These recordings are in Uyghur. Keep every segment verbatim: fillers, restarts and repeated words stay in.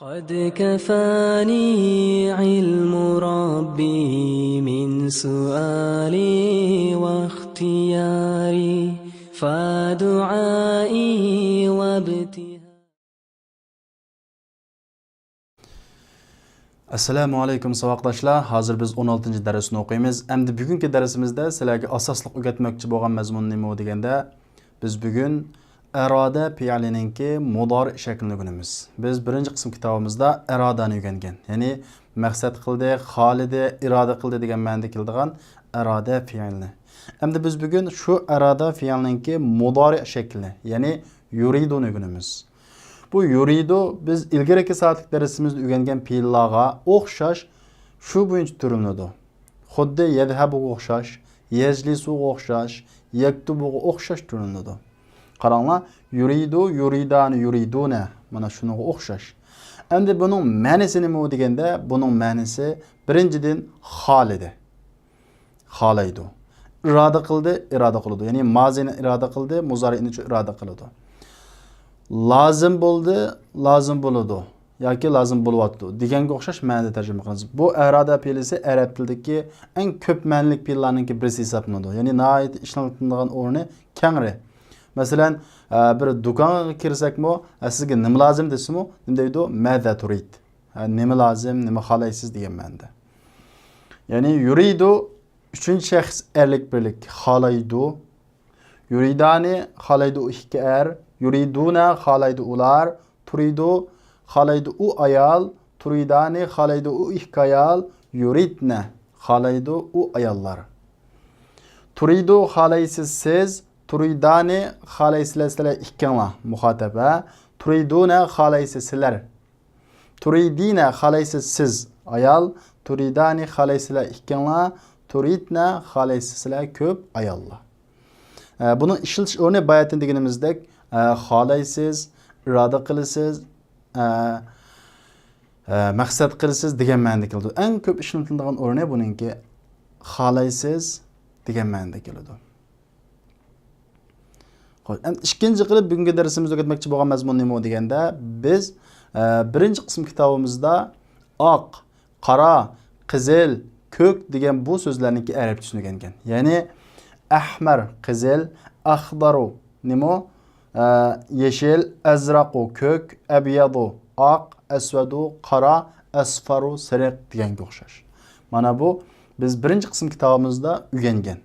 قد كفاني علم ربي من سؤالي واختياري، فدعائي وابتهالي. ئەسسالامۇ ئەلەيكۇم ساۋاقداشلار، ھازىر بىز ئون ئالتىنچى دەرسنى ئوقۇيمىز. ئەمدى بۈگۈنكى دەرسىمىزدە سىلەرگە ئاساسلىق ئۆگەتمەكچى بولغان مەزمۇن نېمە دېگەندە، بىز بۈگۈن ئەرادە پېئىلىنىڭكى مۇدارىئ شەكلىنى ئۆگىنىمىز. بىز بىرىنچى قىسىم كىتابىمىزدا ئەرادەنى ئۆگەنگەن، يەنى مەقسەت قىلدى، خالىدى، ئىرادە قىلدى دېگەن مەنىدە كېلىدىغان ئەرادە پېئىلنى. ئەمدى بىز بۈگۈن شۇ ئەرادە پېئىلنىڭكى مۇدارىئ شەكلىنى، يەنى يۇرىدۇنى ئۆگىنىمىز. بۇ يۇرىدۇ بىز ئىلگىرىكى سائەتلىك دەرسىمىزدە ئۆگەنگەن پېئىللارغا ئوخشاش شۇ بويىچە تۈرلىنىدۇ. خۇددى يەزھەبۇغا ئوخشاش، يەجلىسۇغا ئوخشاش، يەكتۇبۇغا ئوخشاش تۈرلىنىدۇ. قاراڭلار، يۇرىدۇ، يۇرىدانى، يۇرىدۇنە، مانا شۇنىڭغا ئوخشاش. ئەمدى بۇنىڭ مەنىسى نېمە دېگەندە، بۇنىڭ مەنىسى بىرىنچىدىن خالىدى. خالايدۇ. ئىرادە قىلدى، ئىرادە قىلىدۇ. يەنى مازىنى ئىرادە قىلدى، مۇزارىئنىچۇ ئىرادە قىلىدۇ. لازىم بولدى، لازىم بولىدۇ ياكى لازىم بولۇۋاتىدۇ دېگەنگە ئوخشاش مەنىدە تەرجىمە قىلىمىز. بۇ ئەرادە پېئلىسى ئەرەب تىلىدىكى ئەڭ كۆپ مەنىلىك پېئىللارنىڭكى بىرسى ھېسابلىنىدۇ. يەنى ناھايىتى ئىشلىتىلىدىغان ئورنى كەڭرى. مەسىلەن، ئە، بىر دۇكانغا كىرسەكمۇ، ئە، سىزگە نېمە لازىم دېسىمۇ، نېمە دەيدۇ؟ ماذا تريد؟ ھە، نېمە لازىم، نېمە خالايسىز دېگەن مەنىدە. يەنى يۇرىدۇ ئۈچىنچى شەخس ئەرلىك بىرلىك خالايدۇ. يۇرىدانى خالايدۇ ئۇ ئىككى ئەر. يۇرىدۇنە خالايدۇ ئۇلار. تۇرىدۇ خالايدۇ ئۇ ئايال. تۇرىدانى خالايدۇ ئۇ ئىككى ئايال. يۇرىدنە خالايدۇ ئۇ ئاياللار. تۇرىدۇ خالايسىز سىز. تۇرىدانى خالايسىلەر سىلەر ئىككىڭلار، مۇخاتەب، ھە. تۇرىدۇنە خالايسىز سىلەر. تۇرىدىنە خالايسىز سىز ئايال، تۇرىدانى خالايسىلەر ئىككىڭلار، تۇرىدنە خالايسىز سىلەر كۆپ ئاياللار. ئە، بۇنىڭ ئىشلىتىش ئورنى باياتىن دېگىنىمىزدەك، ئە، خالايسىز، ئىرادە قىلىسىز، ئە، ئە، مەقسەت قىلىسىز دېگەن مەنىدە كېلىدۇ. ئەڭ كۆپ ئىشلىتىلىدىغان ئورنى بۇنىڭكى خالايسىز دېگەن مەنىدە كېلىدۇ. خوش، ئەمدى ئىككىنچى قىلىپ بۈگۈنكى دەرسىمىزدە ئۆگەتمەكچى بولغان مەزمۇن نېمە دېگەندە، بىز، ئە، بىرىنچى قىسىم كىتابىمىزدا ئاق، قارا، قىزىل، كۆك دېگەن بۇ سۆزلەرنىڭكى ئەرەبچىسىنى ئۆگەنگەن. يەنى ئەھمەر، قىزىل، ئەخدارۇ، نېمە؟ ئە، يېشىل، ئەزراقۇ، كۆك، ئەبيادۇ، ئاق، ئەسۋەدۇ، قارا، ئەسفارۇ، سېرىق دېگەنگە ئوخشاش. مانا بۇ بىز بىرىنچى قىسىم كىتابىمىزدا ئۆگەنگەن.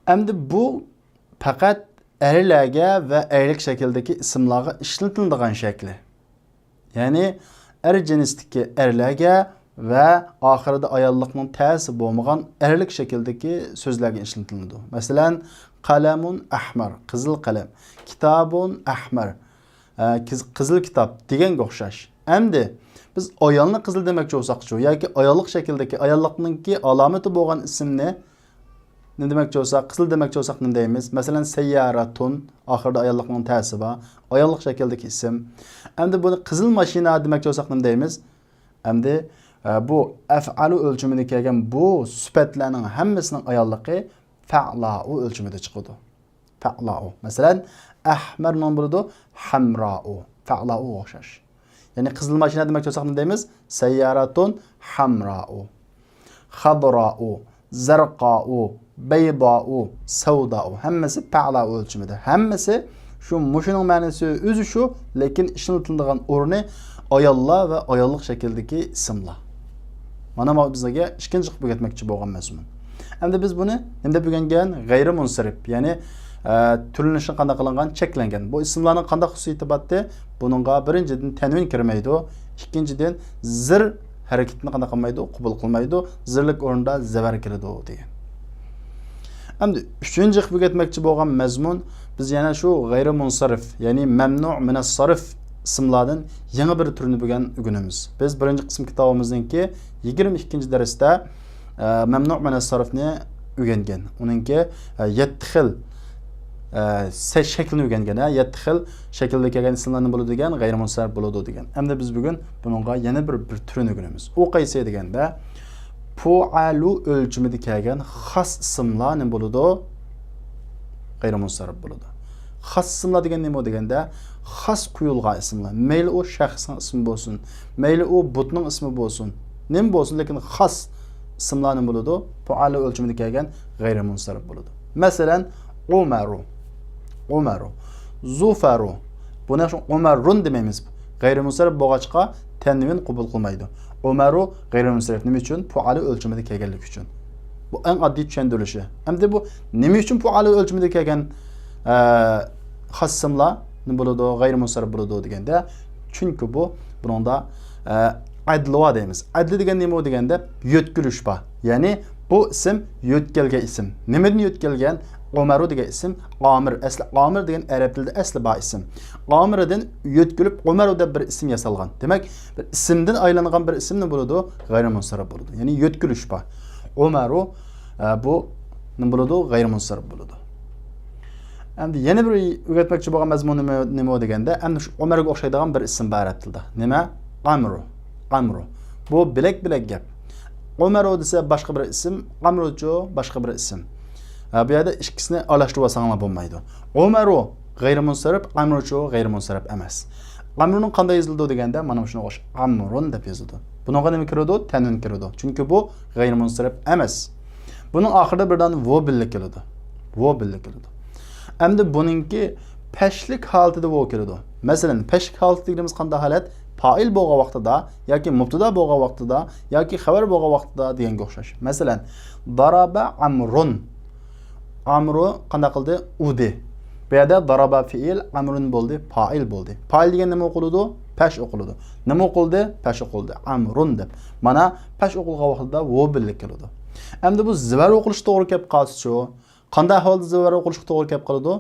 ئەمدى بۇ پەقەت ئەرلەرگە ۋە ئەرلىك شەكىلدىكى ئىسىملارغا ئىشلىتىلىدىغان شەكلى. يەنى ئەر جىنستىكى ئەرلەرگە ۋە ئاخىرىدا ئاياللىقنىڭ تەسى بولمىغان ئەرلىك شەكىلدىكى سۆزلەرگە ئىشلىتىلىدۇ. مەسىلەن، قەلەمۇن ئەھمەر، قىزىل قەلەم، كىتابۇن ئەھمەر، ئە، كىز-، قىزىل كىتاب دېگەنگە ئوخشاش. ئەمدى بىز ئايالنى قىزىل دېمەكچى بولساقچۇ ياكى ئاياللىق شەكىلدىكى، ئاياللىقنىڭكى ئالامىتى بولغان ئىسىمنى نېمە دېمەكچى بولساق، قىزىل دېمەكچى بولساق نېمە دەيمىز؟ مەسىلەن، سەيياراتۇن، ئاخىرىدا ئاياللىقنىڭ تەسى بار، ئاياللىق شەكىلدىكى ئىسىم. ئەمدى بۇنى قىزىل ماشىنا دېمەكچى بولساق نېمە دەيمىز؟ ئەمدى، ئە، بۇ ئەفئالۇ ئۆلچىمىدە كەلگەن بۇ سۈپەتلەرنىڭ ھەممىسىنىڭ ئاياللىقى فەئلاۇ ئۆلچىمىدە چىقىدۇ. فەئلاۇ. مەسىلەن، ئەھمەر نېمە بولىدۇ؟ ھەمراۇ. فەئلاۇغا ئوخشاش. يەنى قىزىل ماشىنا دېمەكچى بولساق نېمە دەيمىز؟ سەيياراتۇن ھەمراۇ. خەضراۇ، زەرقاۇ، بەيداۇ، سەۋداۇ. ھەممىسى پەئلاۇ ئۆلچىمىدە. ھەممىسى شۇ، مۇشۇنىڭ مەنىسى ئۆزى شۇ، لېكىن ئىشلىتىلىدىغان ئورنى ئاياللار ۋە ئاياللىق شەكىلدىكى ئىسىملار. مانا بۇ بىزگە ئىككىنچى قىلىپ ئۆگەتمەكچى بولغان مەزمۇن. ئەمدى بىز بۇنى نېمە دەپ ئۆگەنگەن؟ غەيرىي مۇنسەرىپ، يەنى، ئە، تۈرلىنىشى قانداق قىلىنغان؟ چەكلەنگەن. بۇ ئىسىملارنىڭ قانداق خۇسۇسىيىتى بارتى؟ بۇنىڭغا بىرىنچىدىن تەنۋىن كىرمەيدۇ، ئىككىنچىدىن زىر ھەرىكىتىنى قانداق قىلمايدۇ؟ قوبۇل قىلمايدۇ. زىرلىك ئورنىدا زەۋەر كىرىدۇ دېگەن. ئەمدى ئۈچىنچى قىلىپ ئۆگەتمەكچى بولغان مەزمۇن، بىز يەنە شۇ غەيرىي مۇنسەرىپ، يەنى مەمنۇ مىنەس سەرف ئىسىملاردىن يېڭى بىر تۈرنى بۈگۈن ئۆگىنىمىز. بىز بىرىنچى قىسىم كىتابىمىزنىڭكى يىگىرمە ئىككىنچى دەرستە، ئە، مەمنۇ مىنەس سەرفنى ئۆگەنگەن. ئۇنىڭكى، ئە، يەتتە خىل، ئە، سە-، شەكلىنى ئۆگەنگەن، ھە، يەتتە خىل شەكىلدە كەلگەن ئىسىملار نېمە بولىدۇ دېگەن، غەيرىي مۇنسەرىپ بولىدۇ دېگەن. ئەمدى بىز بۈگۈن بۇنىڭغا يەنە بىر، بىر تۈرىنى ئۆگىنىمىز. ئۇ قايسى دېگەندە، پۇئالۇ ئۆلچىمىدە كەلگەن خاس ئىسىملار نېمە بولىدۇ؟ غەيرىي مۇنسەرىپ بولىدۇ. خاس ئىسىملار دېگەن نېمە دېگەندە، خاس قويۇلغان ئىسىملار. مەيلى ئۇ شەخسنىڭ ئىسمى بولسۇن، مەيلى ئۇ بۇتنىڭ ئىسمى بولسۇن، نېمە بولسۇن، لېكىن خاس ئىسىملار نېمە بولىدۇ؟ پۇئالە ئۆلچىمىدە كەلگەن غەيرىي مۇنسەرىپ بولىدۇ. مەسىلەن، ئۇمەرۇ، ئۇمەرۇ، زۇفەرۇ. بۇنى ئۇمەرۇن دېمەيمىز. غەيرىي مۇنسەرىپ بولغاچقا، تەنۋىن قوبۇل قىلمايدۇ. ئۇمەرۇ غەيرىي مۇنسەرىپ. نېمە ئۈچۈن؟ پۇئالە ئۆلچىمىدە كەلگەنلىكى ئۈچۈن. بۇ ئەڭ ئاددىي چۈشەندۈرۈلۈشى. ئەمدى بۇ نېمە ئۈچۈن پۇئالە ئۆلچىمىدە كەلگەن، ئە، خاس ئىسىملار نېمە بولىدۇ؟ غەيرىي مۇنسەرىپ بولىدۇ دېگەندە، چۈنكى بۇ، بۇنىڭدا، ئە، ئەدلى بار دەيمىز. ئەدلى دېگەن نېمە دېگەندە، يۆتكىلىش بار. يەنى بۇ ئىسىم يۆتكەلگەن ئىسىم. نېمىدىن يۆتكەلگەن؟ ئۇمەرۇ دېگەن ئىسىم ئامىر. ئەسلى ئامىر دېگەن ئەرەب تىلىدا ئەسلى بار ئىسىم. ئامىردىن يۆتكىلىپ ئۇمەرۇ دەپ بىر ئىسىم ياسالغان. دېمەك، بىر ئىسىمدىن ئايلانغان بىر ئىسىم نېمە بولىدۇ؟ غەيرىي مۇنسەرىپ بولىدۇ. يەنى يۆتكىلىش بار. ئۇمەرۇ، ئە، بۇ نېمە بولىدۇ؟ غەيرىي مۇنسەرىپ بولىدۇ. ئەمدى يەنە بىر ئۆگەتمەكچى بولغان مەزمۇن نېمە، نېمە دېگەندە، ئەمدى شۇ ئۇمەرگە ئوخشايدىغان بىر ئىسىم بار ئەرەب تىلىدا. نېمە؟ ئامرۇ. ئامرۇ. بۇ بۆلەك-بۆلەك گەپ. ئۇمەرۇ دېسە باشقا بىر ئىسىم، ئامرۇچۇ باشقا بىر ئىسىم. ھە، بۇ يەردە ئىككىسىنى ئارىلاشتۇرۇۋالساڭلار بولمايدۇ. ئۇمەرۇ غەيرىي مۇنسەرىپ، ئامرۇچۇ غەيرىي مۇنسەرىپ ئەمەس. ئامرۇنىڭ قانداق يېزىلىدۇ دېگەندە، مانا مۇشۇنىڭغا ئوخشاش ئامرۇن دەپ يېزىلىدۇ. بۇنىڭغا نېمە كىرىدۇ؟ تەنۋىن كىرىدۇ. چۈنكى بۇ غەيرىي مۇنسەرىپ ئەمەس. بۇنىڭ ئاخىرىدا بىر دانە ۋو بىللە كېلىدۇ. ۋو بىللە كېلىدۇ. ئەمدى بۇنىڭكى پەشلىك ھالىتىدە ۋو كېلىدۇ. مەسىلەن، پەشلىك ھالىتى دېگىنىمىز قانداق ھالەت؟ پائىل بولغان ۋاقتىدا ياكى مۇبتىدا بولغان ۋاقتىدا ياكى خەۋەر بولغان ۋاقتىدا دېگەنگە ئوخشاش. مەسىلەن، دارابە ئامرۇن. ئامرۇ قانداق قىلدى؟ ئۇدى. بۇ يەردە دارابە پېئىل، ئامرۇن بولدى، پائىل بولدى. پائىل دېگەن نېمە ئوقۇلىدۇ؟ پەش ئوقۇلىدۇ. نېمە ئوقۇلدى؟ پەش ئوقۇلدى. ئامرۇن دەپ. مانا پەش ئوقۇلغان ۋاقتىدا ۋو بىللە كېلىدۇ. ئەمدى بۇ زىۋەر ئوقۇلۇشى توغرا كەپ قالسىچۇ؟ قانداق ئەھۋالدا زىۋەر ئوقۇلۇشقا توغرا كەپ قالىدۇ؟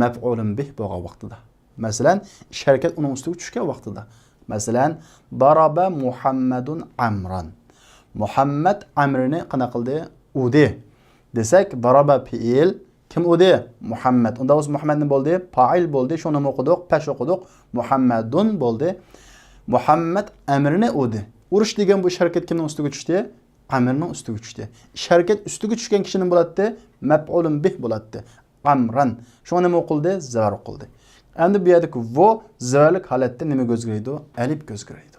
مەپئۇلۇن بىھ بولغان ۋاقتىدا. مەسىلەن، ئىش ھەرىكەت ئۇنىڭ ئۈستىگە چۈشكەن ۋاقتىدا. مەسىلەن، دارابە مۇھەممەدۇن ئامران. مۇھەممەد ئامرىنى قانداق قىلدى؟ ئۇدى. دېسەك، دارابە پېئىل. كىم ئۇدى؟ مۇھەممەد. ئۇنداق بولسا مۇھەممەد نېمە بولدى؟ پائىل بولدى. شۇڭا نېمە ئوقۇدۇق؟ پەش ئوقۇدۇق. مۇھەممەدۇن بولدى. مۇھەممەد ئامرىنى ئۇدى. ئۇرۇش دېگەن بۇ ئىش ھەرىكەت كىمنىڭ ئۈستىگە چۈشتى؟ ئامرنىڭ ئۈستىگە چۈشتى. ئىش ھەرىكەت ئۈستىگە چۈشكەن كىشى نېمە بولاتتى؟ مەپئۇلۇن بىھ بولاتتى. ئامران. شۇڭا نېمە ئوقۇلدى؟ زىۋەر ئوقۇلدى. ئەمدى بۇ يەردىكى ۋو زىۋەرلىك ھالەتتە نېمە كۆزگىرەيدۇ؟ ئەلىپ كۆزگىرەيدۇ.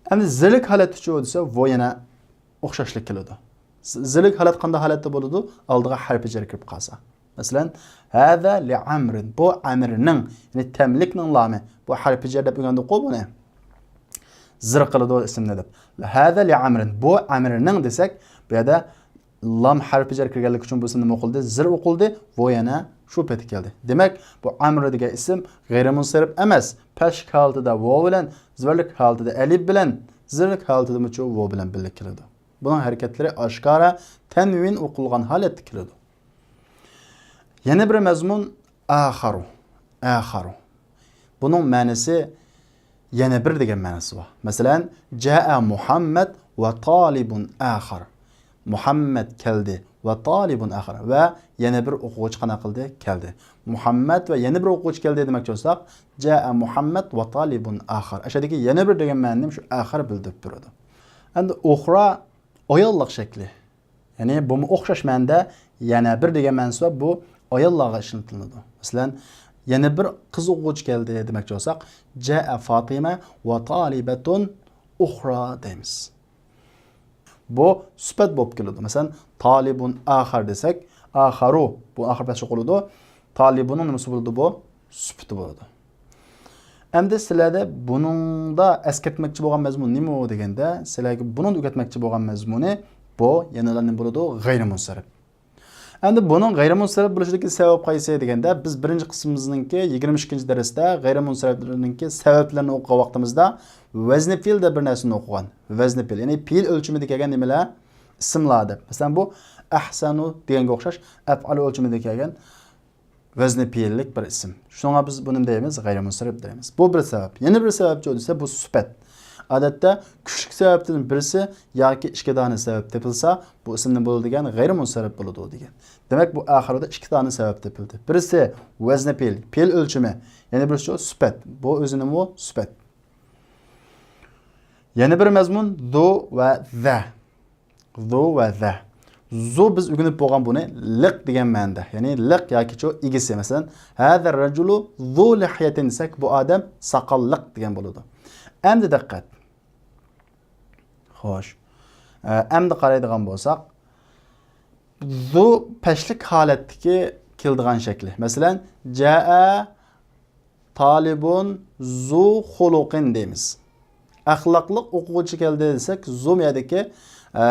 ئەمدى زىرلىك ھالەتتىچۇ دېسە، ۋو يەنە ئوخشاشلا كېلىدۇ. ز-، زىرلىك ھالەت قانداق ھالەتتە بولىدۇ؟ ئالدىغا ھەرپى جەر كىرىپ قالسا. مەسىلەن، ھازا لىئامرىن. بۇ ئامرنىڭ، يەنى تەملىكنىڭ لامى. بۇ ھەرپى جەر دەپ ئۆگەندۇققۇ بۇنى. زىر قىلىدۇ ئىسىمنى دەپ. ھازا لىئامرىن. بۇ ئامرنىڭ دېسەك، بۇ يەردە لام ھەرپى جەر كىرگەنلىكى ئۈچۈن بۇ ئىسىم نېمە قىلدى؟ زىر ئوقۇلدى. ۋو يەنە شۇ پېتى كەلدى. دېمەك، بۇ ئامر دېگەن ئىسىم غەيرىي مۇنسەرىپ ئەمەس. پەشلىك ھالىتىدە ۋو بىلەن، زىرلىك ھالىتىدە ئەلىپ بىلەن، زىرلىك ھالىتىدىمۇچۇ ۋو بىلەن بىللە كېلىدۇ. بۇنىڭ ھەرىكەتلىرى ئاشكارا تەنۋىن ئوقۇلغان ھالەتتە كېلىدۇ. يەنە بىر مەزمۇن ئاخارۇ. ئاخارۇ. بۇنىڭ مەنىسى يەنە بىر دېگەن مەنىسى بار. مەسىلەن، جائە مۇھەممەد ۋە تالىبۇن ئاخار. مۇھەممەد كەلدى ۋە تالىبۇن ئاخار. ۋە يەنە بىر ئوقۇغۇچى قانداق قىلدى؟ كەلدى. مۇھەممەد ۋە يەنە بىر ئوقۇغۇچى كەلدى دېمەكچى بولساق، جائە مۇھەممەد ۋە تالىبۇن ئاخار. ئەشەدىكى يەنە بىر دېگەن مەنىنى شۇ ئاخار بىلدۈرۈپ بېرىدۇ. ئەمدى ئۇخرا ئاياللىق شەكلى. يەنى بۇمۇ ئوخشاش مەنىدە يەنە بىر دېگەن مەنىسى بار، بۇ ئاياللارغا ئىشلىتىلىدۇ. مەسىلەن، يەنە بىر قىز ئوقۇغۇچى كەلدى دېمەكچى بولساق، جائە فاتىمە ۋە تالىبەتۇن ئۇخرا دەيمىز. بۇ سۈپەت بولۇپ كېلىدۇ. مەسىلەن، تالىبۇن ئاخار دېسەك، ئاخارۇ، بۇ ئاخىر پەس ئوقۇلىدۇ. تالىبۇننىڭ نېمىسى بولىدۇ بۇ؟ سۈپىتى بولىدۇ. ئەمدى سىلەردە بۇنىڭدا ئەسكەرتمەكچى بولغان مەزمۇن نېمە دېگەندە، سىلەرگە بۇنىڭدا ئۆگەتمەكچى بولغان مەزمۇنى بۇ يەنىلا نېمە بولىدۇ؟ غەيرىي مۇنسەرىپ. ئەمدى بۇنىڭ غەيرىي مۇنسەرىپ بولۇشىدىكى سەۋەب قايسى دېگەندە، بىز بىرىنچى قىسمىمىزنىڭكى يىگىرمە ئىككىنچى دەرستە غەيرىي مۇنسەرىپلىرىنىڭكى سەۋەبلىرىنى ئوقۇغان ۋاقتىمىزدا ۋەزنى پېئىل دەپ بىر نەرسىنى ئوقۇغان. ۋەزنى پېئىل، يەنى پېئىل ئۆلچىمىدە كەلگەن نېمىلەر؟ ئىسىملار دەپ. مەسىلەن، بۇ ئەھسەنۇ دېگەنگە ئوخشاش ئەپئال ئۆلچىمىدە كەلگەن ۋەزنى پېئىللىك بىر ئىسىم. شۇڭا بىز بۇنى دەيمىز، غەيرىي مۇنسەرىپ دەيمىز. بۇ بىر سەۋەب. يەنە بىر سەۋەبچۇ دېسە، بۇ سۈپەت. ئادەتتە كۈچلۈك سەۋەبتىن بىرسى ياكى ئىككى دانە سەۋەب تېپىلسا، بۇ ئىسىم نېمە بولىدۇ دېگەن؟ غەيرىي مۇنسەرىپ بولىدۇ دېگەن. دېمەك، بۇ ئاخىرىدا ئىككى دانە سەۋەب تېپىلدى. بىرسى ۋەزنى پېئىل، پېئىل ئۆلچىمى. يەنە بىرسىچۇ سۈپەت. بۇ ئۆزى نېمە؟ سۈپەت. يەنە بىر مەزمۇن زۇ ۋە زە. زۇ ۋە زە. زۇ بىز ئۆگىنىپ بولغان بۇنى لىق دېگەن مەنىدە. يەنى لىق ياكى چۇ ئىگىسى. مەسىلەن، ھازا رەجۇلۇ زۇ لىھيەتىن دېسەك، بۇ ئادەم ساقاللىق دېگەن بولىدۇ. ئەمدى دىققەت. خوش. ئە، ئەمدى قارايدىغان بولساق، زۇ پەشلىك ھالەتتىكى كېلىدىغان شەكلى. مەسىلەن، جاء تالىبۇن زۇ خۇلۇقىن دەيمىز. ئەخلاقلىق ئوقۇغۇچى كەلدى دېسەك، زۇ مۇ يەردىكى، ئە،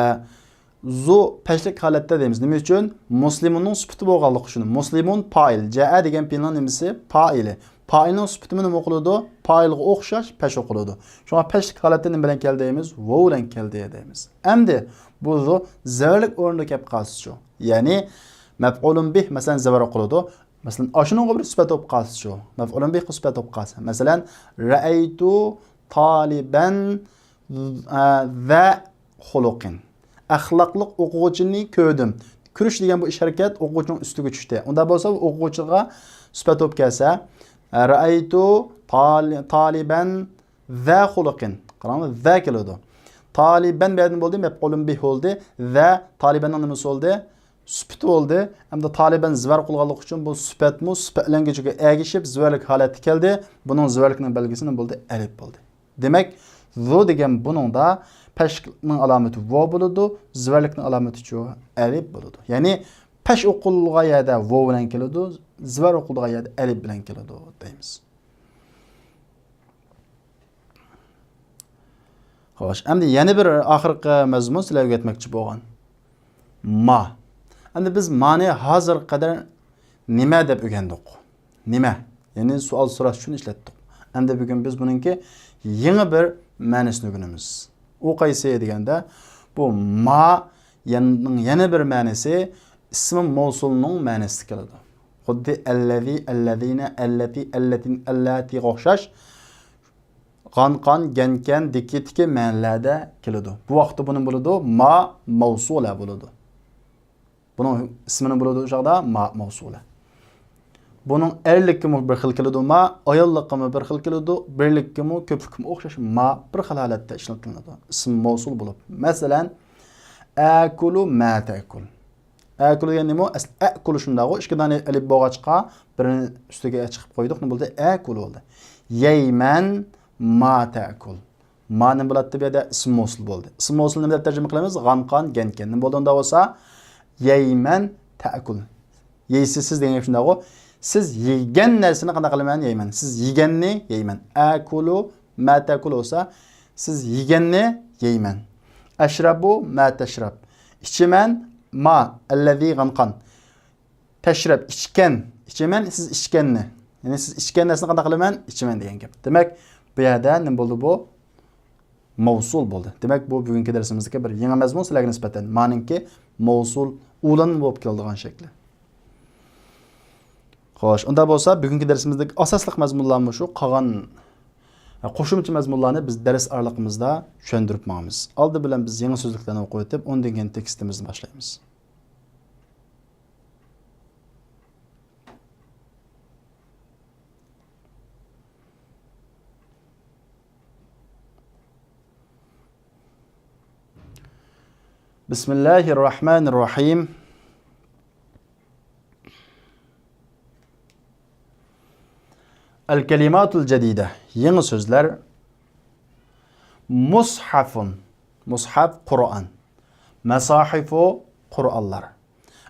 زۇ پەشلىك ھالەتتە دەيمىز. نېمە ئۈچۈن؟ مۇسلىمۇننىڭ سۈپىتى بولغانلىقى ئۈچۈن. مۇسلىمۇن پائىل. جاء دېگەن پېئىلنىڭ نېمىسى؟ پائىلى. پائىلنىڭ سۈپىتىمۇ نېمە ئوقۇلىدۇ؟ پائىلغا ئوخشاش پەش ئوقۇلىدۇ. شۇڭا پەشلىك ھالەتتە نېمە بىلەن كەلدى دەيمىز؟ ۋاۋ بىلەن كەلدى دەيمىز. ئەمدى بۇ زۇ زەۋەرلىك ئورنىدا كەپ قالسىچۇ؟ يەنى مەپئۇلۇن بىھ، مەسىلەن، زەۋەر ئوقۇلىدۇ. مەسىلەن، ئاشۇنىڭغا بىر سۈپەت بولۇپ قالسىچۇ؟ مەپئۇلۇن بىھقا سۈپەت بولۇپ قالسا. مەسىلەن، رەئەيتۇ تالىبەن، ئە، ذا خۇلۇقىن. ئەخلاقلىق ئوقۇغۇچىنى كۆردۈم. كۆرۈش دېگەن بۇ ئىش ھەرىكەت ئوقۇغۇچىنىڭ ئۈستىگە چۈشتى. ئۇنداق بولسا، ئوقۇغۇچىغا سۈپەت بولۇپ كەلسە، رەئەيتۇ تالى-، تالىبەن ذا خۇلۇقىن. قاراڭلار، ذا كېلىدۇ. تالىبەن بۇ يەردىن بولدى، مەپئۇلۇن بىھ بولدى. ذا تالىبەننىڭ نېمىسى بولدى؟ سۈپىتى بولدى. ئەمدى تالىبەن زىۋار قىلغانلىقى ئۈچۈن بۇ سۈپەتمۇ، سۈپەتلەنگۈچىگە ئەگىشىپ زىۋارلىق ھالەتتە كەلدى. بۇنىڭ زىۋارلىقنىڭ بەلگىسى نېمە بولدى؟ ئەلىپ بولدى. دېمەك، زۇ دېگەن بۇنىڭدا پەشلىكنىڭ ئالامىتى ۋاۋ بولىدۇ، زىۋارلىقنىڭ ئالامىتىچۇ؟ ئەلىپ بولىدۇ. يەنى پەش ئوقۇلغان يەردە ۋاۋ بىلەن كېلىدۇ، زىۋار ئوقۇلىدىغان يەردە ئەلىپ بىلەن كېلىدۇ دەيمىز. خوش، ئەمدى يەنە بىر ئاخىرقى مەزمۇن سىلەرگە ئۆگەتمەكچى بولغان. ما. ئەمدى بىز مانى ھازىرغا قەدەر نېمە دەپ ئۆگەندۇق؟ نېمە؟ يەنى سوئال سوراش ئۈچۈن ئىشلەتتۇق. ئەمدى بۈگۈن بىز بۇنىڭكى يېڭى بىر مەنىسىنى ئۆگىنىمىز. ئۇ قايسى دېگەندە، بۇ ما يەنىنىڭ يەنە بىر مەنىسى ئىسمى مەۋسۇلنىڭ مەنىسىدە كېلىدۇ. خۇددى ئەللەزى، ئەللەزىنە، ئەللەتى، ئەللەتىن، ئەللەتىگە ئوخشاش. غانقان، گەنكەن، دىككىتىكى مەنىلەردە كېلىدۇ. بۇ ۋاقىتتا بۇنى بولىدۇ، ما مەۋسۇلە بولىدۇ. بۇنىڭ ئىسمىنى بولىدۇ ئۇ چاغدا ما مەۋسۇلە. بۇنىڭ ئەرلىككىمۇ بىر خىل كېلىدۇ ما، ئاياللىققىمۇ بىر خىل كېلىدۇ، بىرلىككىمۇ، كۆپلۈككىمۇ ئوخشاش ما بىر خىل ھالەتتە ئىشلىتىلىدۇ. ئىسم مەۋسۇل بولۇپ. مەسىلەن، ئەكۇلۇ ما تەكۇل. ئەكۇلۇ دېگەن نېمە؟ ئەسلى ئەكۇلۇ شۇنداقغۇ، ئىككى دانە ئەلىپ بولغاچقا، بىرىنى ئۈستىگە چىقىپ قويدۇق، نېمە بولدى؟ ئەكۇلۇ بولدى. يەيمەن ما تەكۇل. ما نېمە بولاتتى بۇ يەردە؟ ئىسم مەۋسۇل بولدى. ئىسم مەۋسۇل نېمە دەپ تەرجىمە قىلىمىز؟ غانقان، گەنكەن. نېمە بولدى ئۇندا بولسا؟ يەيمەن تەكۇل. يەيسىز سىز دېگەن گەپ شۇنداقغۇ. سىز يېگەن نەرسىنى قانداق قىلىمەن؟ يەيمەن. سىز يېگەننى يەيمەن. ئەكۇلۇ ما تەكۇل بولسا، سىز يېگەننى يەيمەن. ئەشرەبۇ ما تەشرەب. ئىچىمەن ما ئەللەزى غانقان. تەشرەب، ئىچكەن. ئىچىمەن، سىز ئىچكەننى. يەنى سىز ئىچكەن نەرسىنى قانداق قىلىمەن؟ ئىچىمەن دېگەن گەپ. دېمەك، بۇ يەردە نېمە بولدى بۇ؟ مەۋسۇل بولدى. دېمەك، بۇ بۈگۈنكى دەرسىمىزدىكى بىر يېڭى مەزمۇن سىلەرگە نىسبەتەن. مانىڭكى مەۋسۇل ئۇلان بولۇپ كېلىدىغان شەكلى. خوش، ئۇندا بولسا بۈگۈنكى دەرسىمىزدىكى ئاساسلىق مەزمۇنلار مۇشۇ، قالغان قوشۇمچە مەزمۇنلارنى بىز دەرس ئارىلىقىمىزدا چۈشەندۈرۈپ ماڭىمىز. ئالدى بىلەن بىز يېڭى سۆزلۈكلەرنى ئوقۇۋېتىپ، ئۇندىن كېيىن تېكىستىمىزنى باشلايمىز. بسم الله الرحمن الرحيم. الكلمات الجديدة، يېڭى سۆزلەر. مۇسھەفۇن، مۇسھەف، قۇرئان. مەساھىفۇ، قۇرئانلار.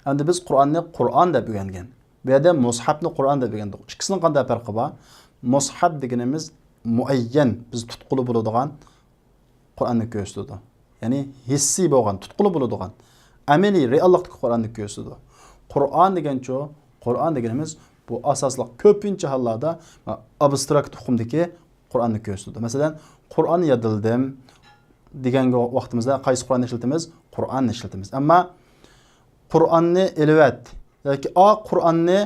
ئەمدى بىز قۇرئاننى قۇرئان دەپ ئۆگەنگەن. بۇ يەردە مۇسھەپنى قۇرئان دەپ ئۆگەندۇق. ئىككىسىنىڭ قانداق پەرقى بار؟ مۇسھەپ دېگىنىمىز مۇئەييەن، بىز تۇتقىلى بولىدىغان قۇرئاننى كۆرسىتىدۇ. يەنى ھېسسىي بولغان، تۇتقىلى بولىدىغان، ئەمەلىي، رېئاللىقتىكى قۇرئاننى كۆرسىتىدۇ. قۇرئان دېگەنچۇ؟ قۇرئان دېگىنىمىز بۇ ئاساسلىق كۆپىنچە ھاللاردا ئابستراكت ئۇقۇمدىكى قۇرئاننى كۆرسىتىدۇ. مەسىلەن، قۇرئان يادلىدىم دېگەن ۋاقتىمىزدا قايسى قۇرئاننى ئىشلىتىمىز؟ قۇرئاننى ئىشلىتىمىز. ئەمما قۇرئاننى ئېلىۋەت ياكى ئا قۇرئاننى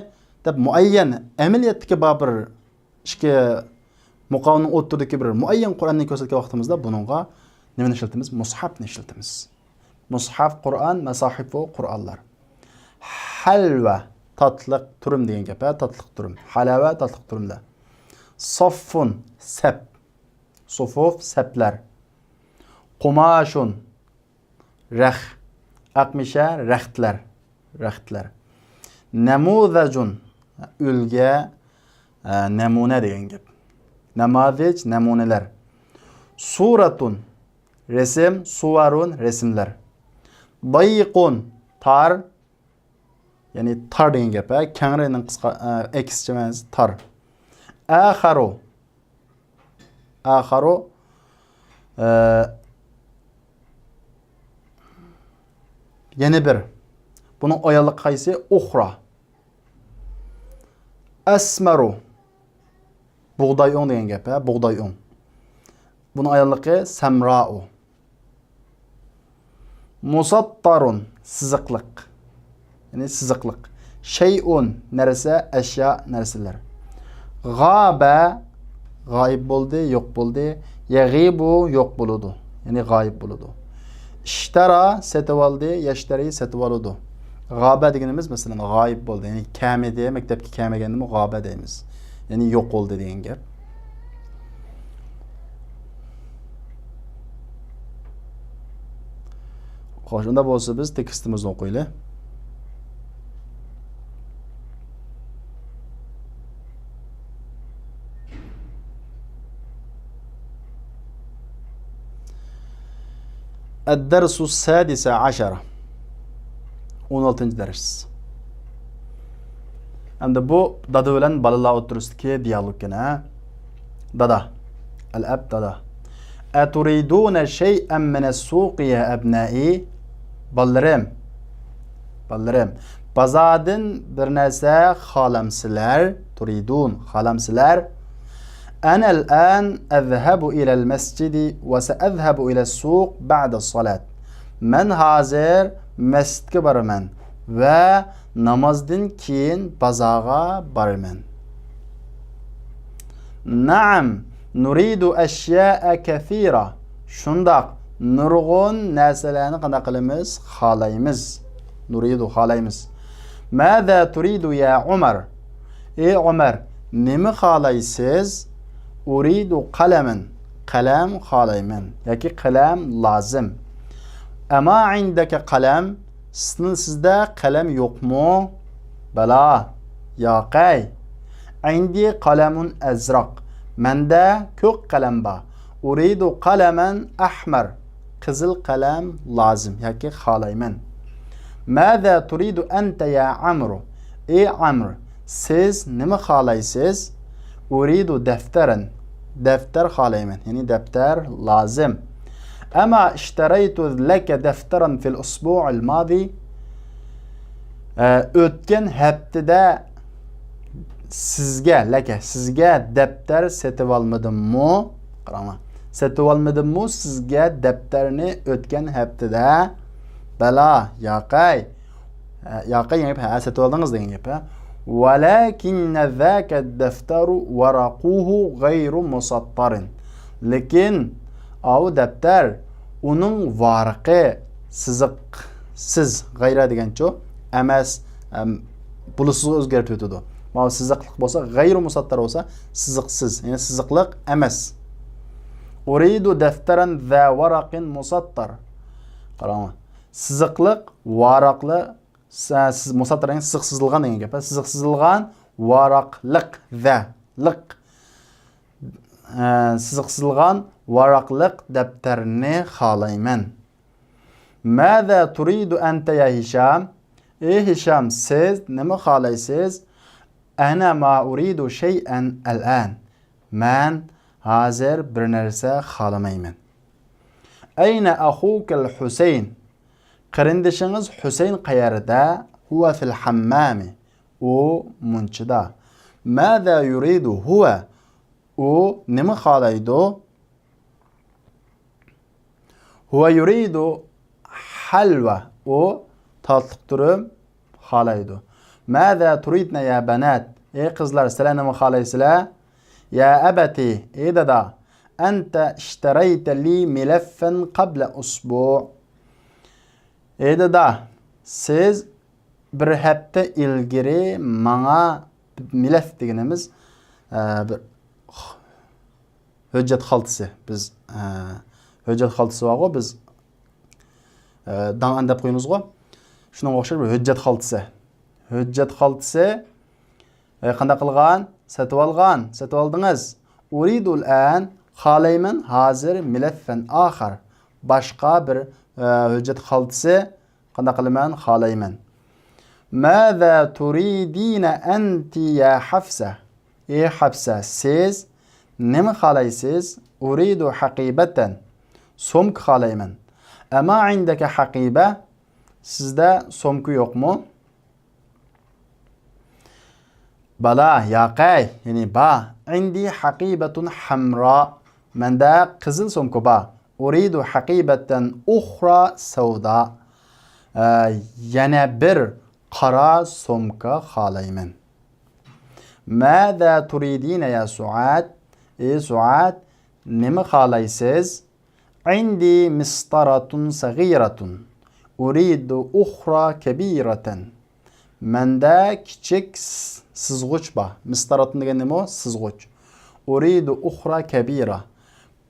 دەپ مۇئەييەن ئەمەلىيەتتىكى بار بىر ئىككى مۇقامنىڭ ئوتتۇرىدىكى بىر مۇئەييەن قۇرئاننى كۆرسەتكەن ۋاقتىمىزدا بۇنىڭغا نېمىنى ئىشلىتىمىز؟ مۇسھەپنى ئىشلىتىمىز. مۇسھەف، قۇرئان، مەساھىفۇ، قۇرئانلار. ھەلۋە، تاتلىق تۈرۈم دېگەن گەپ، ھە، تاتلىق تۈرۈم. ھەلەۋە، تاتلىق تۈرۈملەر. ساففۇن، سەپ. سۇفۇف، سەپلەر. قۇماشۇن، رەخ. ئاقمىشە، رەختلەر، رەختلەر. نەمۇزەجۇن، ئۈلگە، ئە، نەمۇنە دېگەن گەپ. نەمازىج، نەمۇنىلەر. سۇرەتۇن، رەسىم. سۇۋەرۇن، رەسىملەر. ضيق، تار. يەنى تار دېگەن گەپ، ھە؟ كەڭرىنىڭ قىسقا، ئە، ئەكسىچە مەنىسى تار. ئاخەرۇ. ئاخەرۇ، ئە، يەنە بىر. بۇنىڭ ئاياللىقى قايسى؟ ئۇخرا. ئەسمەرۇ. بۇغداي ئۆڭ دېگەن گەپ، ھە؟ بۇغداي ئۆڭ. بۇنىڭ ئاياللىقى سەمراۇ. مۇسەتتەرۇن، سىزىقلىق. يەنى سىزىقلىق. شەيئۇن، نەرسە، ئەشيا، نەرسىلەر. غابە، غايىب بولدى، يوق بولدى. يەغىبۇ، يوق بولىدۇ. يەنى غايىب بولىدۇ. ئىشتەرا، سېتىۋالدى. يەشتەرى، سېتىۋالىدۇ. غابە دېگىنىمىز، مەسىلەن، غايىب بولدى. يەنى كەمىدى، مەكتەپكە كەلمىگەندىمۇ غابە دەيمىز. يەنى يوقالدى دېگەن گەپ. خوش، ئۇنداق بولسا بىز تېكىستىمىزنى ئوقۇيلى. الدرس السادس عشر. ئون ئالتىنچى دەرس. ئەمدى بۇ دادا بىلەن بالىلار ئوتتۇرىسىدىكى دىيالوگ يەنە. دادا. الأب، دادا. أتريدون شيئا من السوق يا أبنائي؟ بالىلىرىم. بالىلىرىم. بازاردىن بىر نەرسە خالامسىلەر؟ تريدون، خالامسىلەر؟ أنا الآن أذهب إلى المسجد وسأذهب إلى السوق بعد الصلاة. مەن ھازىر مەسچىتكە بارىمەن ۋە نامازدىن كېيىن بازارغا بارىمەن. نعم، نريد أشياء كثيرة. شۇنداق، نۇرغۇن نەرسىلەرنى قانداق قىلىمىز؟ خالايمىز. نريد، خالايمىز. ماذا تريد يا عمر؟ ئى ئۆمەر، نېمە خالايسىز؟ أريد قلما، قەلەم خالايمەن ياكى قەلەم لازىم. أما عندك قلم؟ سىزنىڭ، سىزدە قەلەم يوقمۇ؟ بەلا، ياقەي. عندي قلم أزرق، مەندە كۆك قەلەم بار. أريد قلما أحمر، قىزىل قەلەم لازىم ياكى خالايمەن. ماذا تريد أنت يا عمرو؟ ئى ئەمر، سىز نېمە خالايسىز؟ أريد دفترا، دەپتەر خالايمەن، يەنى دەپتەر لازىم. أما اشتريت لك دفترا في الأسبوع الماضي؟ ئە، ئۆتكەن ھەپتىدە سىزگە، لەكە، سىزگە دەپتەر سېتىۋالمىدىممۇ؟ قاراڭلار. سېتىۋالمىدىممۇ سىزگە دەپتەرنى ئۆتكەن ھەپتىدە؟ بەلا، ياقەي. ھە، ياقەي دېگەن گەپ، ھە، سېتىۋالدىڭىز دېگەن گەپ، ھە. ولكن ذاك الدفتر ورقه غير مسطر. لېكىن ئاۋۇ دەپتەر، ئۇنىڭ ۋارىقى سىزىقسىز، غەيرە دېگەنچۇ؟ ئەمەس، ئەم، بولۇسىزغا ئۆزگەرتىۋېتىدۇ. ماۋۇ سىزىقلىق بولسا، غەيرۇ مۇسەتتەر بولسا، سىزىقسىز، يەنى سىزىقلىق ئەمەس. أريد دفترا ذا ورق مسطر. قاراڭلار. سىزىقلىق، ۋاراقلىق، سە-، سىز-، مۇسەتتەر دېگەن سىزىق سىزىلغان دېگەن گەپ. سىزىق سىزىلغان، ۋاراقلىق، ذا، لىق. ئە، سىزىق سىزىلغان ۋاراقلىق دەپتەرنى خالايمەن. ماذا تريد أنت يا هشام؟ ئى ھىشام، سىز نېمە خالايسىز؟ أنا ما أريد شيئا الآن. مەن ھازىر بىر نەرسە خالىمايمەن. أين أخوك الحسين؟ قېرىندىشىڭىز ھۈسەيىن قەيەردە؟ هو في الحمام. ئۇ مۇنچىدا. ماذا يريد هو؟ ئۇ نېمە خالايدۇ؟ هو يريد حلوى. ئۇ تاتلىق تۈرۈم خالايدۇ. ماذا تريدن يا بنات؟ ئەي قىزلار، سىلەر نېمە خالايسىلەر؟ يا أبت، ئەي دادا، أنت اشتريت لي ملفا قبل أسبوع. ئەي دادا، سىز بىر ھەپتە ئىلگىرى ماڭا مىلەف دېگىنىمىز، ئە، بىر ھۆججەت خالتىسى. بىز، ئە، ھۆججەت خالتىسى بارغۇ، بىز ئە، داڭئەن دەپ قويىمىزغۇ. شۇنىڭغا ئوخشاش بىر ھۆججەت خالتىسى. ھۆججەت خالتىسى. ئە، قانداق قىلغان؟ سېتىۋالغان. سېتىۋالدىڭىز. ئۇرىدۇل ئەن، خالايمەن ھازىر، مىلەففەن ئاخار، باشقا بىر، ئە، ھۆججەت خالتىسى. قانداق قىلىمەن؟ خالايمەن. ماذا تريدين أنت يا حفصة؟ ئى ھەپسە، سىز نېمە خالايسىز؟ ئۇرىدۇ ھەقىبەتەن، سومكا خالايمەن. ئەما ئىندەكە ھەقىبە؟ سىزدە سومكا يوقمۇ؟ بالا، ياقەي، يەنى با. ئىندى ھەقىبەتۇن ھەمرا. مەندە قىزىل سومكا بار. ئۇرىدۇ ھەقىبەتەن ئۇخرا سەۋدا. ئە، يەنە بىر قارا سومكا خالايمەن. ماذا تريدين يا سعاد؟ ئى سۇئاد، نېمە خالايسىز؟ عندي مسطرة صغيرة، أريد أخرى كبيرة. مەندە كىچىك س-، سىزغۇچ بار. مىستاراتۇن دېگەن نېمە ئۇ؟ سىزغۇچ. أريد أخرى كبيرة.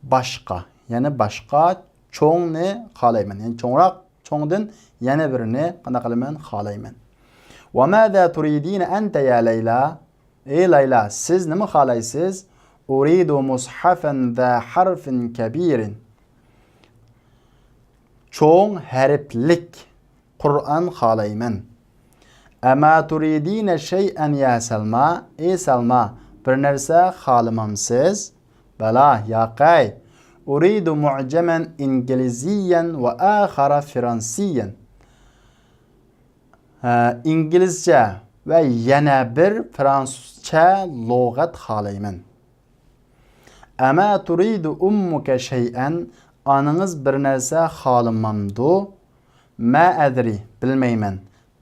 باشقا، يەنە باشقا چوڭنى خالايمەن. يەنى چوڭراق، چوڭدىن يەنە بىرنى قانداق قىلىمەن؟ خالايمەن. وماذا تريدين أنت يا ليلى؟ ئەي لەيلا، سىز نېمە خالايسىز؟ أريد مصحفا ذا حرف كبير. چوڭ ھەرپلىك قۇرئان خالايمەن. أما تريدين شيئا يا سلمى؟ ئەي سەلما، بىر نەرسە خالىمامسىز؟ بالا، ياقەي. أريد معجما إنجليزيا وآخر فرنسيا. ھە، ئىنگلىزچە ۋە يەنە بىر فرانسۇزچە لۇغەت خالايمەن. أما تريد أمك شيئا؟ ئانىڭىز بىر نەرسە خالىمامدۇ؟ ما أدري، بىلمەيمەن.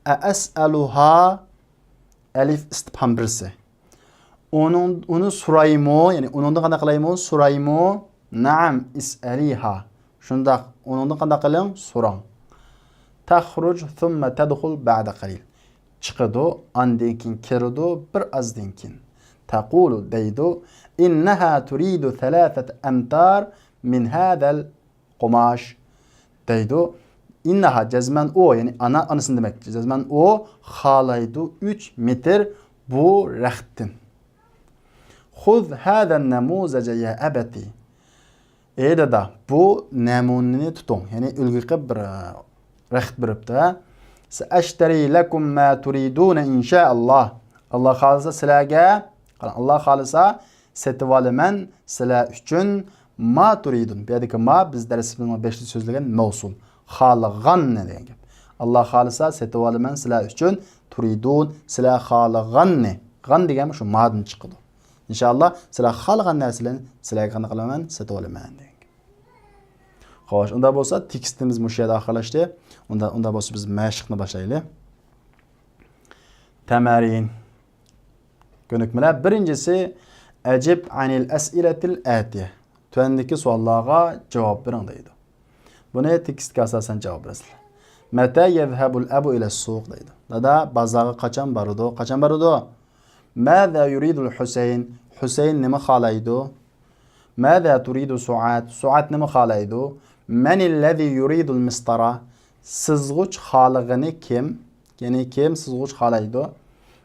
أأسألها؟ ئەلىف ئىستىپھام بىرسى. ئۇنىڭ، ئۇنى سورايمۇ؟ يەنى ئۇنىڭدىن قانداق قىلايمۇ؟ سورايمۇ؟ نعم، اسأليها. شۇنداق، ئۇنىڭدىن قانداق قىلىڭ؟ سوراڭ. تخرج ثم تدخل بعد قليل. چىقىدۇ، ئاندىن كېيىن كىرىدۇ، بىر ئازدىن كېيىن. تقول دەيدۇ، إنها تريد ثلاثة أمتار من هذا قۇماش دەيدۇ. إنها جەزمەن ئۇ، يەنى ئانا، ئانىسىنى دېمەكچى. جەزمەن ئۇ خالايدۇ ئۈچ مېتىر بۇ رەختتىن. خذ هذا النموذج يا أبت. ئەي دادا، بۇ نەمۇنىنى تۇتۇڭ. يەنى ئۈلگە قىلىپ بىر، ئە، رەخت بېرىپتۇ، ھە. سأشتري لكم ما تريدون إن شاء الله. ئاللا خالىسا سىلەرگە، قاراڭ، ئاللا خالىسا سېتىۋالىمەن سىلەر ئۈچۈن ما تريدون. بۇ يەردىكى ما بىز دەرسىمىزنىڭ بېشىدا سۆزلىگەن مەۋسۇل. خالىغاننى دېگەن گەپ. ئاللا خالىسا سېتىۋالىمەن سىلەر ئۈچۈن تريدون، سىلەر خالىغاننى. غان دېگەن شۇ مادىن چىقىدۇ. ئىنشائاللا سىلەر خالىغان نەرسىلەرنى سىلەرگە قانداق قىلىمەن؟ سېتىۋالىمەن دېگەن گەپ. خوش، ئۇنداق بولسا تېكىستىمىز مۇشۇ يەردە ئاخىرلاشتى. ئۇندا، ئۇنداق بولسا بىز مەشىقنى باشلايلى. تەمەرىن. كۆنۈكمىلەر. بىرىنچىسى، أجب عن الأسئلة الآتية. تۆۋەندىكى سوئاللارغا جاۋاب بېرىڭ دەيدۇ. بۇنى تېكىستكە ئاساسەن جاۋاب بېرىسىلەر. متى يذهب الأب إلى السوق دەيدۇ. دادا بازارغا قاچان بارىدۇ؟ قاچان بارىدۇ؟ ماذا يريد الحسين؟ ھۈسەيىن نېمە خالايدۇ؟ ماذا تريد سعاد؟ سعاد نېمە خالايدۇ؟ من الذي يريد المسطرة؟ سىزغۇچ خالىغىنى كىم؟ يەنى كىم سىزغۇچ خالايدۇ؟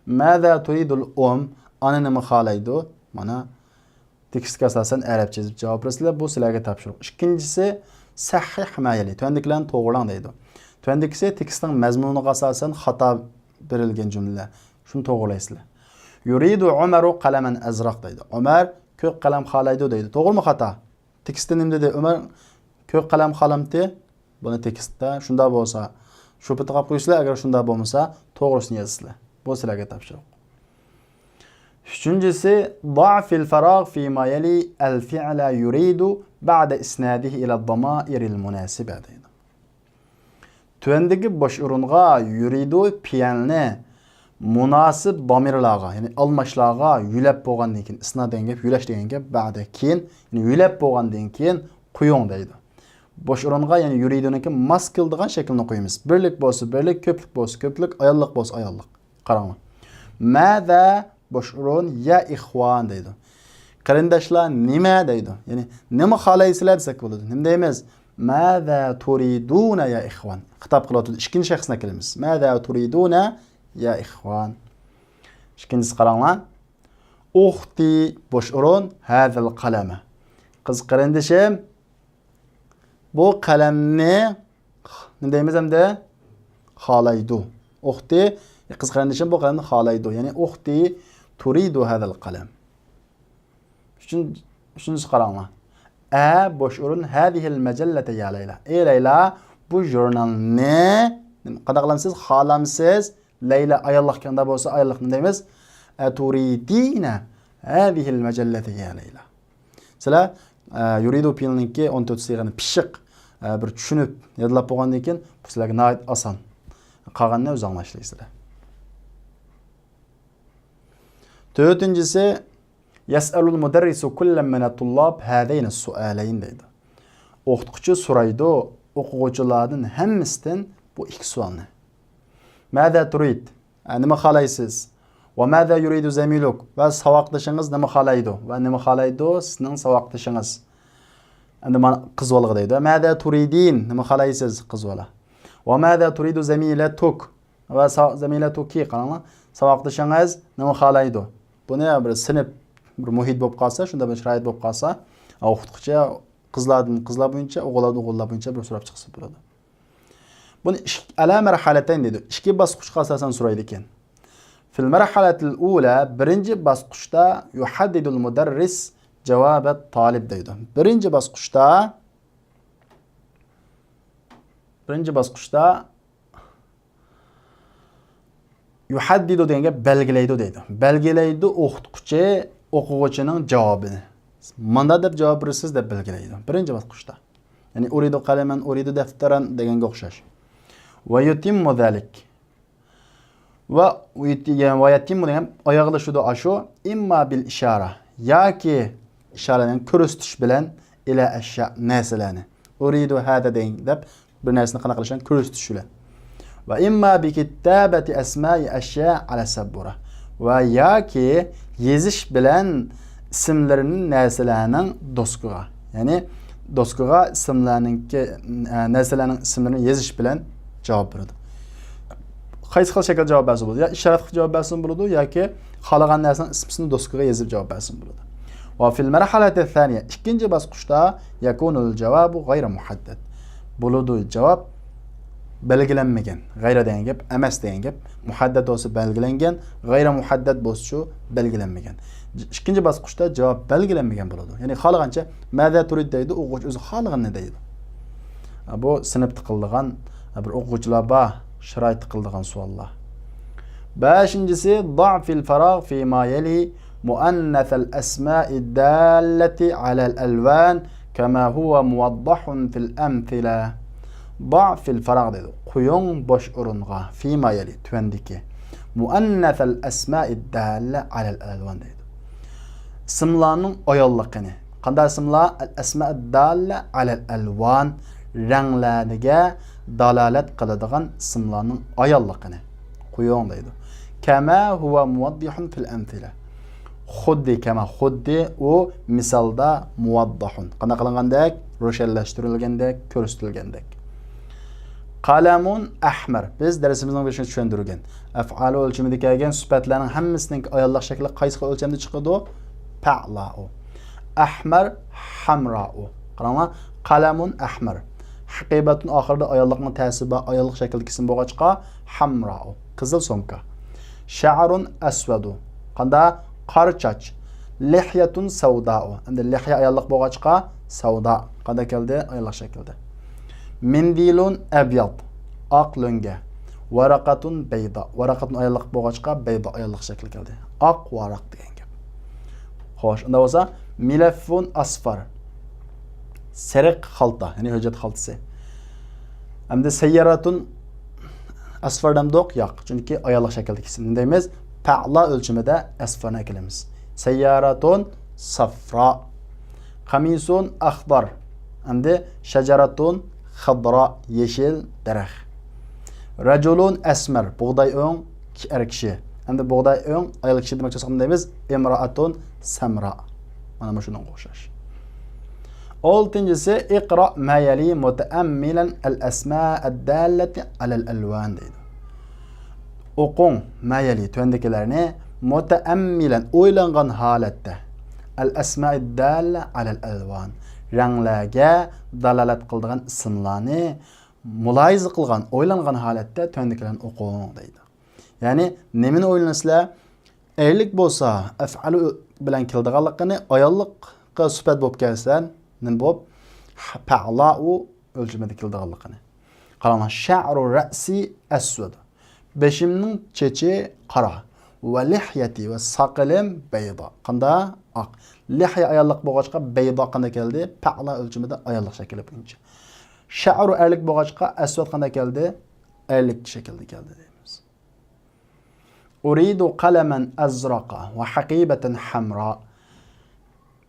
ماذا تريد الأم؟ ئانا نېمە خالايدۇ؟ مانا، تېكىستكە ئاساسەن ئەرەبچە يېزىپ جاۋاب بېرىسىلەر، بۇ سىلەرگە تاپشۇرۇق. ئىككىنچىسى، سەھھىھ ما يەلى، تۆۋەندىكىلەرنى توغرىلاڭ دەيدۇ. تۆۋەندىكىسى تېكىستنىڭ مەزمۇنىغا ئاساسەن خاتا بېرىلگەن جۈملىلەر. شۇنى توغرىلايسىلەر. يريد عمر قلما أزرق دەيدۇ. ئۆمەر كۆك قەلەم خالايدۇ دەيدۇ. توغرىمۇ خاتا؟ تېكىستتە نېمە دېدى؟ ئۆمەر كۆك قەلەم خالامتى؟ بۇنى تېكىستتە شۇنداق بولسا، شۇ پېتى قاپ قويىسىلەر، ئەگەر شۇنداق بولمىسا، توغرىسىنى يازىسىلەر. بۇ سىلەرگە تاپشۇرۇق. ئۈچىنچىسى، ضع في الفراغ فيما يلي الفعل يريد بعد إسناده إلى الضمائر المناسبة دەيدۇ. تۆۋەندىكى بوش ئورۇنغا يۇرىدۇ پېئىلنى مۇناسىپ دامىرلارغا، يەنى ئالماشلارغا يۆلەپ بولغاندىن كېيىن، ئىسناد دېگەن گەپ، يۆلەش دېگەن گەپ، بەدە كېيىن، يەنى يۆلەپ بولغاندىن كېيىن قويۇڭ دەيدۇ. بوش ئورۇنغا يەنى يۇرىدۇنىڭكى ماس كېلىدىغان شەكلىنى قويىمىز. بىرلىك بولسا بىرلىك، كۆپلۈك بولسا كۆپلۈك، ئاياللىق بولسا ئاياللىق. قاراڭلار. ماذا بوش ئورۇن يا ئىخۋان دەيدۇ. قېرىنداشلار نېمە دەيدۇ. يەنى نېمە خالايسىلەر دېسەك بولىدۇ. نېمە دەيمىز؟ ماذا تريدون يا إخوان؟ خىتاب قىلىۋاتىدۇ. ئىككىنچى شەخسنى ئەكېلىمىز. ماذا تريدون يا إخوان؟ ئىككىنچىسى قاراڭلار. أختي، بوش ئورۇن، هذا القلم. قىز قېرىندىشىم بۇ قەلەمنى، نېمە دەيمىز ئەمدى؟ خالايدۇ. أختي، قىز قېرىندىشىم بۇ قەلەمنى خالايدۇ. يەنى أختي تريد هذا القلم. ئۈچىنچىسى قاراڭلار. ئە، بوش ئورۇن، هذه المجلة يا ليلى. ئەي لەيلا، بۇ ژۇرنالنى قانداق قىلامسىز؟ خالامسىز؟ لەيلا ئاياللىق ئىكەن، بولسا ئاياللىقنى دەيمىز. أتريدين هذه المجلة يا ليلى؟ سىلەر، ئە، يۇرىدۇ پېئىلنىڭكى ئون تۆت سىيغىنى پىششىق، ئە، بىر چۈشىنىپ، يادلاپ بولغاندىن كېيىن، بۇ سىلەرگە ناھايىتى ئاسان. قالغىنىنى ئۆزۈڭلار ئىشلەيسىلەر. تۆتىنچىسى، يسأل المدرس كلا من الطلاب هذين السؤالين دەيدۇ. ئوقۇتقۇچى سورايدۇ ئوقۇغۇچىلاردىن ھەممىسىدىن بۇ ئىككى سوئالنى. ماذا تريد؟ ئە، نېمە خالايسىز؟ وماذا يريد زميلك؟ ۋە ساۋاقدىشىڭىز نېمە خالايدۇ؟ ۋە نېمە خالايدۇ سىزنىڭ ساۋاقدىشىڭىز؟ ئەمدى مانا قىز بالىغا دەيدۇ. ماذا تريدين؟ نېمە خالايسىز، قىز بالا؟ وماذا تريد زميلتك؟ ۋە سا-، زميلتك، قاراڭلار. ساۋاقدىشىڭىز نېمە خالايدۇ؟ بۇنى بىر سىنىپ، بىر مۇھىت بولۇپ قالسا، شۇنداق بىر شارائىت بولۇپ قالسا، ئوقۇتقۇچى قىزلاردىن قىزلار بويىچە، ئوغۇللاردىن ئوغۇللار بويىچە بىر سوراپ چىقسا بولىدۇ. بۇنى ئىش-، على مرحلتين دەيدۇ. ئىككى باسقۇچقا ئاساسەن سورايدىكەن. في المرحلة الأولى، بىرىنچى باسقۇچتا، يحدد المدرس جواب الطالب دەيدۇ. بىرىنچى باسقۇچتا، بىرىنچى باسقۇچتا يحدد دېگەن گەپ بەلگىلەيدۇ دەيدۇ. بەلگىلەيدۇ ئوقۇتقۇچى ئوقۇغۇچىنىڭ جاۋابىنى. مانا دەپ جاۋاب بېرىسىز دەپ بەلگىلەيدۇ. بىرىنچى باسقۇچتا. يەنى أريد قلما، أريد دفترا دېگەنگە ئوخشاش. ويتم ذلك. ۋە، ۋە يەتىممۇ دېگەن ئاياغلىشىدۇ ئاشۇ. إما بالإشارة، ياكى ئىشارە، يەنى كۆرسىتىش بىلەن، إلى أشياء، نەرسىلەرنى. أريد هذا دەيدۇ دەپ بىر نەرسىنى قانداق قىلىشنى كۆرسىتىش بىلەن. وإما بكتابة أسماء أشياء على السبورة. ۋە ياكى يېزىش بىلەن ئىسىملىرىنى نەرسىلەرنىڭ دوسكىغا، يەنى دوسكىغا ئىسىملەرنىڭكى، ئە، نەرسىلەرنىڭ ئىسىملىرىنى يېزىش بىلەن جاۋاب بېرىدۇ. قايسى خىل شەكىلدە جاۋاب بەرسە بولىدۇ؟ يا ئىشارەت قىلىپ جاۋاب بەرسىمۇ بولىدۇ، ياكى خالىغان نەرسىنىڭ ئىسمىسىنى دوسكىغا يېزىپ جاۋاب بەرسىمۇ بولىدۇ. وفي المرحلة الثانية، ئىككىنچى باسقۇچتا، يكون الجواب غير محدد. بولىدۇ، جاۋاب بەلگىلەنمىگەن. غەيرە دېگەن گەپ، ئەمەس دېگەن گەپ. مۇھەددەد بولسا بەلگىلەنگەن، غەيرە مۇھەددەد بولسىچۇ بەلگىلەنمىگەن. ئىككىنچى باسقۇچتا جاۋاب بەلگىلەنمىگەن بولىدۇ. يەنى خالىغانچە ماذا تريد دەيدۇ، ئوقۇغۇچى ئۆزى خالىغىنىنى دەيدۇ. بۇ سىنىپتا قىلىدىغان، بىر ئوقۇغۇچىلار بار، شارائىتتا قىلىدىغان سوئاللار. بەشىنچىسى، ضع في الفراغ فيما يلي مؤنث الأسماء الدالة على الألوان كما هو موضح في الأمثلة. ضع في الفراغ دەيدۇ. قويۇڭ بوش ئورۇنغا. فيما يلي، تۆۋەندىكى. مؤنث الأسماء الدالة على الألوان دەيدۇ. ئىسىملارنىڭ ئاياللىقىنى. قانداق ئىسىملار؟ الأسماء الدالة على الألوان، رەڭلەرگە دالالەت قىلىدىغان ئىسىملارنىڭ ئاياللىقىنى قويۇڭ دەيدۇ. كما هو موضح في الأمثلة. خۇددى، كما، خۇددى ئۇ مىسالدا، موضح، قانداق قىلىنغاندەك؟ روشەنلەشتۈرۈلگەندەك، كۆرسىتىلگەندەك. قلم أحمر. بىز دەرسىمىزنىڭ بېشىدا چۈشەندۈرگەن. ئەفئالى ئۆلچىمىدە كەلگەن سۈپەتلەرنىڭ ھەممىسىنىڭ ئاياللىق شەكلى قايسى خىل ئۆلچەمدە چىقىدۇ؟ پەئلاۇ. ئەھمەر، ھەمراۇ. قاراڭلار، قەلەمۇن ئەھمەر. ھەقىبەتۇن ئاخىرىدا ئاياللىقنىڭ تەسى بار، ئاياللىق شەكىلدىكى ئىسىم بولغاچقا، ھەمراۇ. قىزىل سومكا. شەئرۇن ئەسۋەدۇ. قاندا؟ قارا چاچ. لىھيەتۇن سەۋدائۇ. ئەمدى لىھيە ئاياللىق بولغاچقا، سەۋدا. قاندا كەلدى؟ ئاياللىق شەكىلدە. مىندىلۇن ئەبياض. ئاق لۆڭگە. ۋەرەقەتۇن بەيدا. ۋەرەقەتۇن ئاياللىق بولغاچقا، بەيدا ئاياللىق شەكلى كەلدى. ئاق ۋاراق دېگەن گەپ. خوش، ئۇنداق بولسا، مىلەففۇن ئاسفار. سېرىق خالتا، يەنى ھۆججەت خالتىسى. ئەمدى سەيياراتۇن ئەسفار دەمدۇق؟ ياق. چۈنكى ئاياللىق شەكىلدىكى ئىسىم. نېمە دەيمىز؟ پەئلا ئۆلچىمىدە ئەسفارنى ئەكېلىمىز. سەيياراتۇن سەفرا. قەمىسۇن ئەخدار. ئەمدى شەجەرەتۇن خەدرا، يېشىل دەرەخ. رەجۇلۇن ئەسمەر، بۇغداي ئۆڭ ئەر كىشى. ئەمدى بۇغداي ئۆڭ ئايال كىشى دېمەكچى بولساق نېمە دەيمىز؟ ئىمرائەتۇن سەمرا. مانا مۇشۇنىڭغا ئوخشاش. ئالتىنچىسى، اقرأ ما يلي متأملا الأسماء الدالة على الألوان دەيدۇ. ئوقۇڭ، ما يلي، تۆۋەندىكىلەرنى، متأملا، ئويلانغان ھالەتتە، الأسماء الدالة على الألوان، رەڭلەرگە دالالەت قىلىدىغان ئىسىملارنى مۇلاھىزە قىلغان، ئويلانغان ھالەتتە تۆۋەندىكىلەرنى ئوقۇڭ دەيدۇ. يەنى نېمىنى ئويلىنىسىلەر؟ ئەرلىك بولسا ئەفئالۇ بىلەن كېلىدىغانلىقىنى، ئاياللىققا سۈپەت بولۇپ كەلسە نېمە بولۇپ؟ پەئلاۇ ئۆلچىمىدە كېلىدىغانلىقىنى. قاراڭلار، شەئرۇ رەسى ئەسۋەد. بېشىمنىڭ چېچى قارا. ۋە لىھيەتى، ۋە ساقىلىم بەيدا. قانداق؟ ئاق. لىھيە ئاياللىق بولغاچقا بەيدا قانداق كەلدى؟ پەئلا ئۆلچىمىدە ئاياللىق شەكلى بويىچە. شەئرۇ ئەرلىك بولغاچقا ئەسۋەد قانداق كەلدى؟ ئەرلىك شەكىلدە كەلدى دەيمىز. ئۇرىدۇ قەلەمەن ئەزرەقە ۋە ھەقىبەتەن ھەمرا.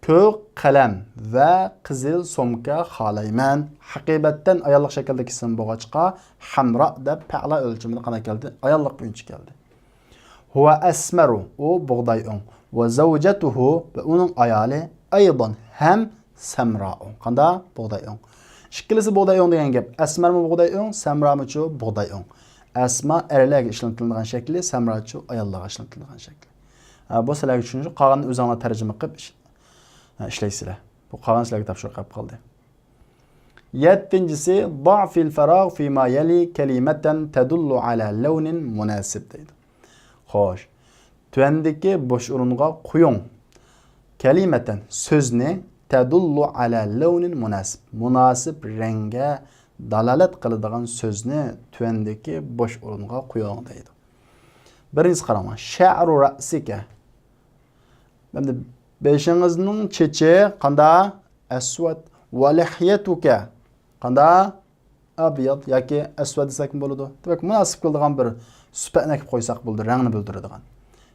كۆك قەلەم ۋە قىزىل سومكا خالايمەن. ھەقىبەتتىن ئاياللىق شەكىلدىكى ئىسىم بولغاچقا، ھەمرا دەپ پەئلا ئۆلچىمىدە قانداق كەلدى؟ ئاياللىق بويىچە كەلدى. ھۇۋە ئەسمەرۇ، ئۇ بۇغداي ئۆڭ. ۋە زەۋجەتۇھۇ، ۋە ئۇنىڭ ئايالى، ئەيضەن، ھەم سەمراۇ. قانداق؟ بۇغداي ئۆڭ. ئىككىلىسى بۇغداي ئۆڭ دېگەن گەپ. ئەسمەرمۇ بۇغداي ئۆڭ، سەمرامۇچۇ بۇغداي ئۆڭ. ئەسما ئەرلەرگە ئىشلىتىلىدىغان شەكلى، سەمراچۇ ئاياللارغا ئىشلىتىلىدىغان شەكلى. ھە، بۇ سىلەرگە چۈشىنىشلىك. قالغىنىنى ئۆزۈڭلار تەرجىمە قىلىپ ئىش-، ھە، ئىشلەيسىلەر. بۇ قالغان سىلەرگە تاپشۇرۇق قېلىپ قالدى. يەتتىنچىسى، ضع في الفراغ فيما يلي كلمة تدل على لون مناسب دەيدۇ. خوش، تۆۋەندىكى بوش ئورۇنغا قويۇڭ. كەلىمەتەن، سۆزنى، تەدۇللۇ ئەلە لەۋنىن مۇناسىب، مۇناسىپ رەڭگە دالالەت قىلىدىغان سۆزنى تۆۋەندىكى بوش ئورۇنغا قويۇڭ دەيدۇ. بىرىنچىسى قاراڭلار، شەئرۇ رەسىكە. ئەمدى بېشىڭىزنىڭ چېچى قاندا؟ ئەسۋەد. ۋە لىھيەتۇكە. قاندا؟ ئەبيەد ياكى ئەسۋەد دېسەكمۇ بولىدۇ. دېمەك، مۇناسىپ كېلىدىغان بىر سۈپەتنى ئەكىپ قويساق بولىدۇ، رەڭنى بىلدۈرىدىغان.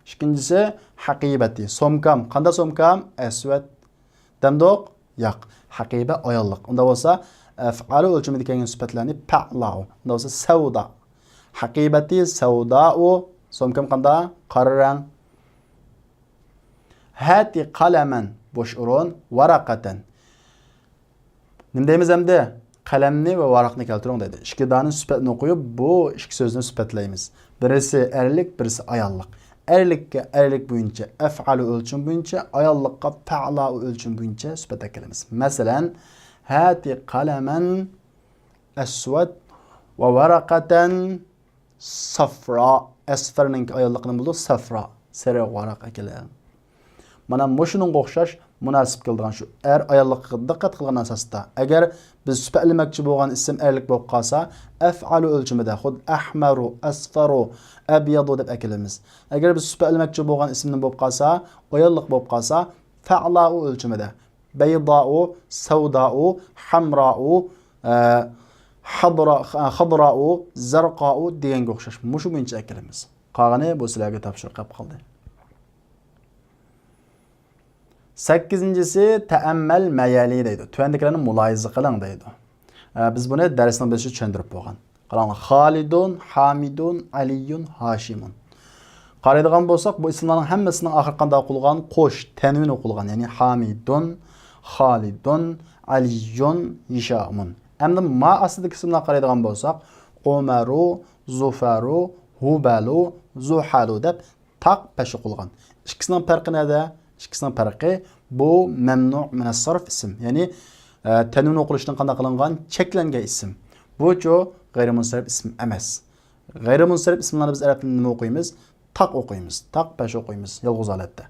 ئىككىنچىسى، ھەقىبەتى، سومكام. قاندا سومكام؟ ئەسۋەد. دەمدۇق؟ ياق. ھەقىبە ئاياللىق. ئۇندا بولسا، ئەفئالۇ ئۆلچىمىدە كەلگەن سۈپەتلەرنى پەئلاۇ. ئۇندا بولسا، سەۋدا. ھەقىبەتى سەۋداۇ. سومكام قاندا؟ قارا رەڭ. ھەتى قەلەمەن، بوش ئورۇن، ۋەرەقەتەن. نېمە دەيمىز ئەمدى؟ قەلەمنى ۋە ۋاراقنى كەلتۈرۈڭ دەيدۇ. ئىككى دانە سۈپەتنى قويۇپ، بۇ ئىككى سۆزنى سۈپەتلەيمىز. بىرسى ئەرلىك، بىرسى ئاياللىق. ئەرلىككە ئەرلىك بويىچە، ئەفئالۇ ئۆلچىمى بويىچە، ئاياللىققا پەئلاۇ ئۆلچىمى بويىچە سۈپەت ئەكېلىمىز. مەسىلەن، ھەتى قەلەمەن ئەسۋەد ۋە ۋەرەقەتەن سەفرا. ئەسفەرنىڭكى ئاياللىقى نېمە بولىدۇ؟ سەفرا. سېرىق ۋاراق ئەكېلىڭ. مانا مۇشۇنىڭغا ئوخشاش مۇناسىپ كېلىدىغان شۇ ئەر ئاياللىقىغا دىققەت قىلغان ئاساستا، ئەگەر بىز سۈپەتلىمەكچى بولغان ئىسىم ئەرلىك بولۇپ قالسا، ئەفئالۇ ئۆلچىمىدە خۇددى ئەھمەرۇ، ئەسفەرۇ، ئەبيادۇ دەپ ئەكېلىمىز. ئەگەر بىز سۈپەتلىمەكچى بولغان ئىسىم نېمە بولۇپ قالسا، ئاياللىق بولۇپ قالسا، پەئلاۇ ئۆلچىمىدە بەيداۇ، سەۋداۇ، ھەمراۇ، ئە، خەضرا-، خەضراۇ، زەرقاۇ دېگەنگە ئوخشاش مۇشۇ بويىچە ئەكېلىمىز. قالغىنى بۇ سىلەرگە تاپشۇرۇق قېلىپ قالدى. سەككىزىنچىسى، تەئەممەل مەيەلى دەيدۇ. تۆۋەندىكىلەرنى مۇلاھىزە قىلىڭ دەيدۇ. ئە، بىز بۇنى دەرسنىڭ بېشىدا چۈشەندۈرۈپ بولغان. قاراڭلار، خالىدۇن، ھامىدۇن، ئەلىيۇن، ھاشىمۇن. قارايدىغان بولساق، بۇ ئىسىملارنىڭ ھەممىسىنىڭ ئاخىرى قانداق ئوقۇلغان؟ قوش تەنۋىن ئوقۇلغان، يەنى ھامىدۇن، خالىدۇن، ئەلىيۇن، ھىشامۇن. ئەمدى ما ئاستىدىكى ئىسىملارغا قارايدىغان بولساق، ئۆمەرۇ، زۇفەرۇ، ھۇبەلۇ، زۇھەلۇ دەپ تاق پەش ئوقۇلغان. ئىككىسىنىڭ پەرقى نەدە؟ ئىككىسىنىڭ پەرقى، بۇ مەمنۇ مىنەس سەرف ئىسىم، يەنى، ئە، تەنۋىن ئوقۇلۇشتىن قانداق قىلىنغان؟ چەكلەنگەن ئىسىم. بۇچۇ غەيرىي مۇنسەرىپ ئىسىم ئەمەس. غەيرىي مۇنسەرىپ ئىسىملارنى بىز ئەرەب تىلىدا نېمە ئوقۇيمىز؟ تاق ئوقۇيمىز. تاق پەش ئوقۇيمىز يالغۇز ھالەتتە.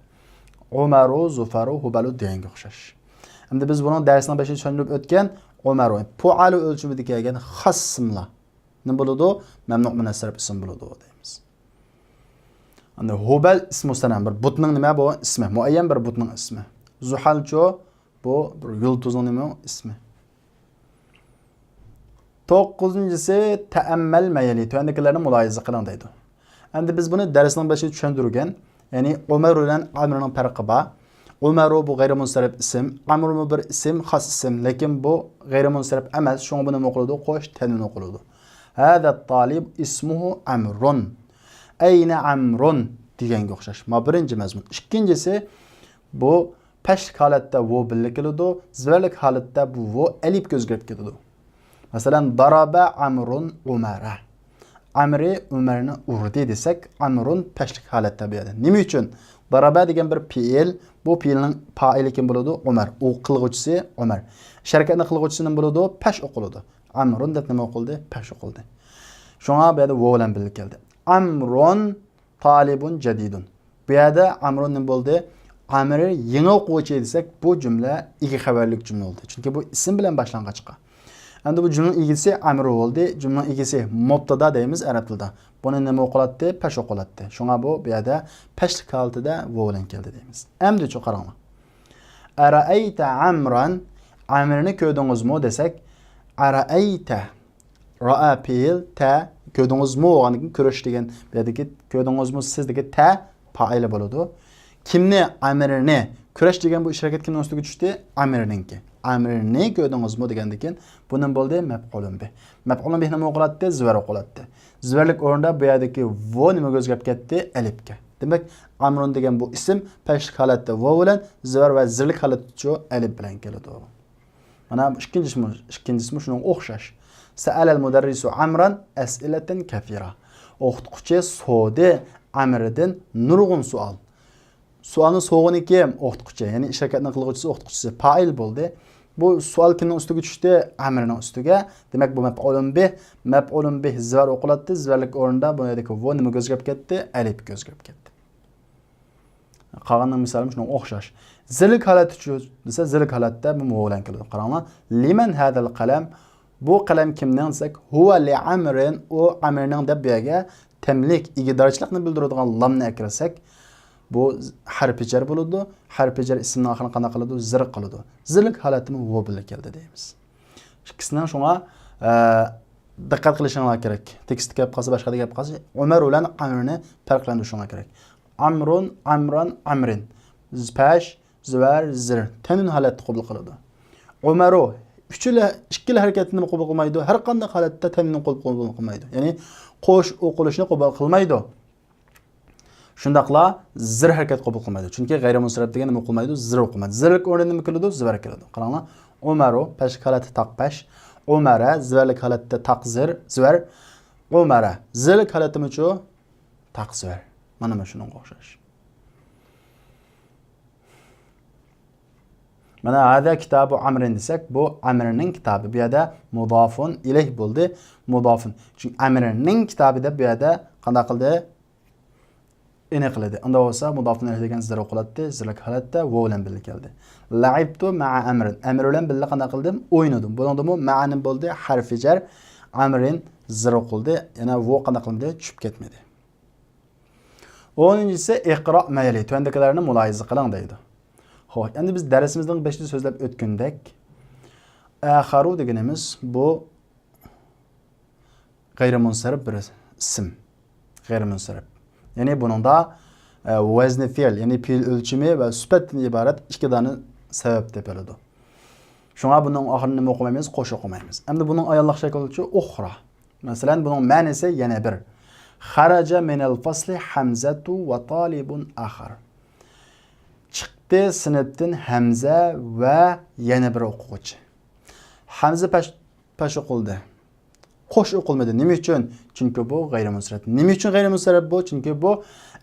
ئۆمەرۇ، زۇفەرۇ، ھۇبەلۇ دېگەنگە ئوخشاش. ئەمدى بىز بۇنىڭ دەرسنىڭ بېشىدا چۈشەندۈرۈپ ئۆتكەن ئۆمەرۇ، پۇئالۇ ئۆلچىمىدە كەلگەن خاس ئىسىملار نېمە بولىدۇ؟ مەمنۇ مىنەس سەرف ئىسىم بولىدۇ دەيمىز. ئەمدى ھۇبەل ئىسمۇ سەنەم، بىر بۇتنىڭ نېمە بۇ؟ ئىسمى، مۇئەييەن بىر بۇتنىڭ ئىسمى. زۇھەلچۇ، بۇ بىر يۇلتۇزنىڭ نېمە ئىسمى. توققۇزىنچىسى، تەئەممەل مەيەلى، تۆۋەندىكىلەرنى مۇلاھىزە قىلىڭ دەيدۇ. ئەمدى بىز بۇنى دەرسنىڭ بېشىدا چۈشەندۈرگەن، يەنى ئۆمەر بىلەن ئەمرنىڭ پەرقى بار. ئۆمەرۇ بۇ غەيرىي مۇنسەرىپ ئىسىم، ئەمرۇمۇ بىر ئىسىم، خاس ئىسىم، لېكىن بۇ غەيرىي مۇنسەرىپ ئەمەس، شۇڭا بۇنى نېمە قىلىدۇ؟ قوش تەنۋىن ئوقۇلىدۇ. ھازا تالىب ئىسمۇھۇ ئەمرۇن. ئەينە ئەمرۇن دېگەنگە ئوخشاش. ما بىرىنچى مەزمۇن. ئىككىنچىسى، بۇ پەشلىك ھالەتتە ۋو بىللە كېلىدۇ، زىبەرلىك ھالەتتە بۇ ۋو ئەلىپكە ئۆزگىرىپ كېتىدۇ. مەسىلەن، ضرب عمرو عمر. ئەمرى ئۆمەرنى ئۇردى دېسەك، ئەمرۇن پەشلىك ھالەتتە بۇ يەردە. نېمە ئۈچۈن؟ ضرب دېگەن بىر پېئىل، بۇ پېئىلنىڭ پائىلى كىم بولىدۇ؟ ئۆمەر. ئۇ قىلغۇچىسى ئۆمەر. ئىش ھەرىكەتنى قىلغۇچىسى نېمە بولىدۇ؟ پەش ئوقۇلىدۇ. ئەمرۇن دەپ نېمە ئوقۇلدى؟ پەش ئوقۇلدى. شۇڭا بۇ يەردە ۋو بىلەن بىللە كەلدى. ئەمرۇن طالب جديد. بۇ يەردە ئەمرۇن نېمە بولدى؟ ئەمر يېڭى ئوقۇغۇچى دېسەك، بۇ جۈملە ئىگە خەۋەرلىك جۈملە بولدى. چۈنكى بۇ ئىسىم بىلەن باشلانغاچقا. ئەمدى بۇ جۈملىنىڭ ئىگىسى ئەمرۇ بولدى. جۈملىنىڭ ئىگىسى مۇبتادا دەيمىز ئەرەب تىلىدا. بۇنى نېمە ئوقۇلاتتى؟ پەش ئوقۇلاتتى. شۇڭا بۇ، بۇ يەردە پەشلىك ھالىتىدە ۋو بىلەن كەلدى دەيمىز. ئەمدىچۇ قاراڭلار. ئەرەئەيتە ئەمران، ئەمرنى كۆردىڭىزمۇ دېسەك، ئەرەئەيتە. رائە پېئىل، تە، كۆردىڭىزمۇ بولغاندىن كېيىن كۆرۈش دېگەن بۇ يەردىكى كۆردىڭىزمۇ سىز دېگەن تە پائىلى بولىدۇ. كىمنى؟ ئەمرنى. كۆرۈش دېگەن بۇ ئىش ھەرىكەت كىمنىڭ ئۈستىگە چۈشتى؟ ئەمرنىڭكى. ئەمرنى كۆردىڭىزمۇ دېگەندىن كېيىن بۇ نېمە بولدى؟ مەپئۇلۇن بىھ. مەپئۇلۇن بىھ نېمە ئوقۇلاتتى؟ زىۋەر ئوقۇلاتتى. زىۋەرلىك ئورنىدا بۇ يەردىكى ۋو نېمىگە ئۆزگىرىپ كەتتى؟ ئەلىپكە. دېمەك، ئەمرۇن دېگەن بۇ ئىسىم پەشلىك ھالەتتە ۋو بىلەن، زىۋەر ۋە زىرلىك ھالەتتىچۇ ئەلىپ بىلەن كېلىدۇ. مانا بۇ ئىككىنچىسىمۇ، ئىككىنچىسىمۇ شۇنىڭغا ئوخشاش. سەئەلەل مۇدەررىسۇ ئەمران ئەسئىلەتەن كەسىرا. ئوقۇتقۇچى سورىدى ئەمردىن نۇرغۇن سوئال. سوئالنى سورىغىنى كىم؟ ئوقۇتقۇچى. يەنى ئىش ھەرىكەتنىڭ قىلغۇچىسى ئوقۇتقۇچىسى. پائىل بولدى. بۇ سوئال كىمنىڭ ئۈستىگە چۈشتى؟ ئەمرنىڭ ئۈستىگە. دېمەك، بۇ مەپئۇلۇن بىھ. مەپئۇلۇن بىھ زىۋەر ئوقۇلاتتى. زىۋەرلىك ئورنىدا بۇ يەردىكى ۋو نېمىگە ئۆزگىرىپ كەتتى؟ ئەلىپكە ئۆزگىرىپ كەتتى. قالغاننىڭ مىسالىمۇ شۇنىڭغا ئوخشاش. زىلىك ھالەتتىچۇ دېسە، زىلىك ھالەتتە بۇ ۋو بىلەن كېلىدۇ. قاراڭلار. لىمەن ھەزەل قەلەم؟ بۇ قەلەم كىمنىڭ دېسەك، ھۇۋە لىئەمرىن، ئۇ ئەمرنىڭ دەپ بۇ يەرگە تەملىك، ئىگىدارچىلىقنى بىلدۈرىدىغان لامنى ئەكىرسەك، بۇ ھەرپى جەر بولىدۇ. ھەرپى جەر ئىسىمنىڭ ئاخىرىنى قانداق قىلىدۇ؟ زىر قىلىدۇ. زىلىك ھالەتتىمۇ ۋو بىللە كەلدى دەيمىز. ئىككىسىنىڭ شۇڭا، ئە، دىققەت قىلىشىڭلار كېرەك. تېكىستتە كەپ قالسا، باشقا يەردە كەپ قالسا، ئۆمەر بىلەن ئەمرنى پەرقلەندۈرۈشۈڭلار كېرەك. ئەمرۇن، ئەمران، ئەمرىن. پەش، زىۋەر، زىر. تەنۋىن ھالەتتە قوبۇل قىلىدۇ. ئۆمەرۇ، ئۈچىلا، ئىككىلا ھەرىكەتنى نېمە قوبۇل قىلمايدۇ؟ ھەر قانداق ھالەتتە تەنۋىننى قوبۇل، قوبۇل قىلمايدۇ. يەنى قوش ئوقۇلۇشنى قوبۇل قىلمايدۇ. شۇنداقلا زىر ھەرىكەت قوبۇل قىلمايدۇ. چۈنكى غەيرىي مۇنسەرىپ دېگەن نېمە قىلمايدۇ؟ زىر قىلمايدۇ. زىرلىك ئورنىدا نېمە كېلىدۇ؟ زىۋەر كېلىدۇ. قاراڭلار. ئۆمەرۇ، پەشلىك ھالەتتە تاق پەش. ئۆمەرە، زىۋەرلىك ھالەتتە تاق زىر، زىۋەر. ئۆمەرە، زىرلىك ھالەتتىمۇچۇ؟ تاق زىۋەر. مانا، مانا شۇنىڭغا ئوخشاش. مانا، ھازا كىتابۇ ئەمرىن دېسەك، بۇ ئەمرنىڭ كىتابى. بۇ يەردە مۇدافۇن ئىلەيھ بولدى. مۇدافۇن. چۈنكى ئەمرنىڭ كىتابى دەپ بۇ يەردە قانداق قىلدى؟ ئېنىقلىدى. ئۇنداق بولسا، مۇدافۇن ئىلەيھ دېگەن زىر ئوقۇلاتتى، زىرلىك ھالەتتە ۋو بىلەن بىللە كەلدى. لەئىبتۇ مەئە ئەمرىن. ئەمر بىلەن بىللە قانداق قىلدىم؟ ئوينىدىم. بۇنىڭدىمۇ مەئە نېمە بولدى؟ ھەرفى جەر. ئەمرىن زىر ئوقۇلدى. يەنە ۋو قانداق قىلمىدى؟ چۈشۈپ كەتمىدى. ئونىنچىسى، ئىقرا مەيلى، تۆۋەندىكىلەرنى مۇلاھىزە قىلىڭ دەيدۇ. خوش، ئەمدى بىز دەرسىمىزنىڭ بېشىدا سۆزلەپ ئۆتكىنىدەك، ئەخەرۇ دېگىنىمىز بۇ غەيرىي مۇنسەرىپ بىر ئىسىم. غەيرىي مۇنسەرىپ. يەنى بۇنىڭدا، ئە، ۋەزنى فېئىل، يەنى پېئىل ئۆلچىمى ۋە سۈپەتتىن ئىبارەت ئىككى دانە سەۋەب تېپىلىدۇ. شۇڭا بۇنىڭ ئاخىرىنى نېمە ئوقۇمايمىز؟ قوش ئوقۇمايمىز. ئەمدى بۇنىڭ ئاياللىق شەكلىچۇ ئۇخرا. مەسىلەن، بۇنىڭ مەنىسى يەنە بىر. خەرەجە مىنەل فەسلى ھەمزەتۇ ۋە تالىبۇن ئاخار. چىقتى سىنىپتىن ھەمزە ۋە يەنە بىر ئوقۇغۇچى. ھەمزە پەش، پەش ئوقۇلدى. قوش ئوقۇلمىدى. نېمە ئۈچۈن؟ چۈنكى بۇ غەيرىي مۇنسەرىپ. نېمە ئۈچۈن غەيرىي مۇنسەرىپ بۇ؟ چۈنكى بۇ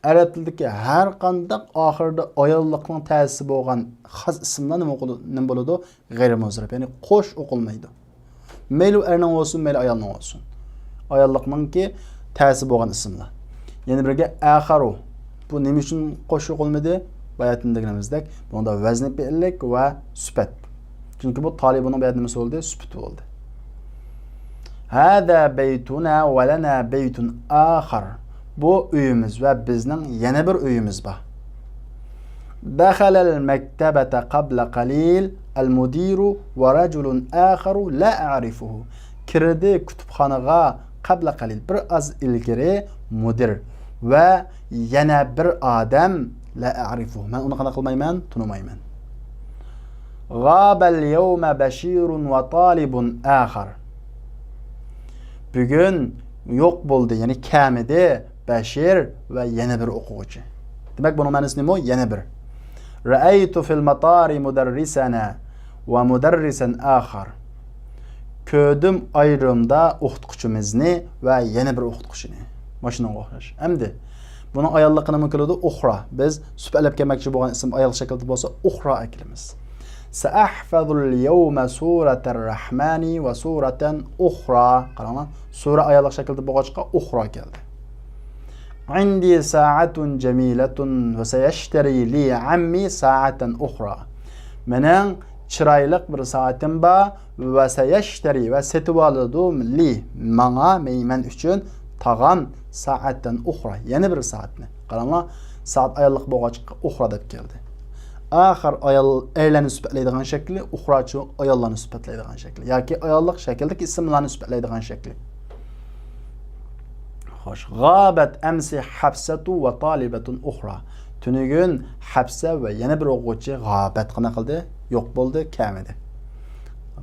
ئەرەب تىلىدىكى ھەر قانداق ئاخىرىدا ئاياللىقنىڭ تەسى بولغان خاس ئىسىملار نېمە ئوقۇلۇ-، نېمە بولىدۇ؟ غەيرىي مۇنسەرىپ، يەنى قوش ئوقۇلمايدۇ. مەيلى ئۇ ئەرنىڭ بولسۇن، مەيلى ئايالنىڭ بولسۇن. ئاياللىقنىڭكى تەسى بولغان ئىسىملار. يەنە بىرگە ئەخەرۇ. بۇ نېمە ئۈچۈن قوش ئوقۇلمىدى؟ باياتىن دېگىنىمىزدەك، بۇنىڭدا ۋەزنى پېئىللىك ۋە سۈپەت. چۈنكى بۇ تالىبۇنىڭ بۇ يەردە نېمىسى بولدى؟ سۈپىتى بولدى. ھازا بەيتۇنا ۋە لەنا بەيتۇن ئاخار. بۇ ئۆيىمىز ۋە بىزنىڭ يەنە بىر ئۆيىمىز بار. دەخەلەل مەكتەبەتە قەبلە قەلىل ئەل مۇدىرۇ ۋە رەجۇلۇن ئاخەرۇ لا ئەئرىفۇھۇ. كىردى كۇتۇپخانىغا قەبلە قەلىل، بىر ئاز ئىلگىرى مۇدىر ۋە يەنە بىر ئادەم، لا ئەئرىفۇھۇ، مەن ئۇنى قانداق قىلمايمەن؟ تونۇمايمەن. غابەل يەۋمە بەشىرۇن ۋە تالىبۇن ئاخەر. بۈگۈن يوق بولدى، يەنى كەلمىدى بەشىر ۋە يەنە بىر ئوقۇغۇچى. دېمەك، بۇنىڭ مەنىسى نېمە؟ يەنە بىر. رأيت في المطار مدرسنا ومدرسا آخر. كۆردۈم ئايرودرومدا ئوقۇتقۇچىمىزنى ۋە يەنە بىر ئوقۇتقۇچىنى. ماشىنىغا ئوخشاش. ئەمدى بۇنىڭ ئاياللىقى نېمە كېلىدۇ؟ ئۇخرا. بىز سۈپەتلەپ كەلمەكچى بولغان ئىسىم ئايال شەكىلدە بولسا، ئۇخرا ئەكىلىمىز. سأحفظ اليوم سورة الرحمن وسورة أخرى. قاراڭلار، سورە ئاياللىق شەكىلدە بولغاچقا، ئۇخرا كەلدى. عندي ساعة جميلة وسيشتري لي عمي ساعة أخرى. مېنىڭ چىرايلىق بىر سائىتىم بار، ۋە سەيەشتەرى، ۋە سېتىۋالىدۇ، لى، ماڭا، مەي، مەن ئۈچۈن، تاغام، سائەتەن ئۇخرا، يەنە بىر سائەتنى. قاراڭلار، سائەت ئاياللىق بولغاچقا ئۇخرا دەپ كەلدى. ئاخىر ئايال، ئەرلەرنى سۈپەتلەيدىغان شەكلى، ئۇخراچۇ ئاياللارنى سۈپەتلەيدىغان شەكلى ياكى ئاياللىق شەكىلدىكى ئىسىملارنى سۈپەتلەيدىغان شەكلى. خوش. غابت أمس حفصة وطالبة أخرى. تۈنۈگۈن ھەپسە ۋە يەنە بىر ئوقۇغۇچى غابەت قانداق قىلدى؟ يوق بولدى، كەلمىدى.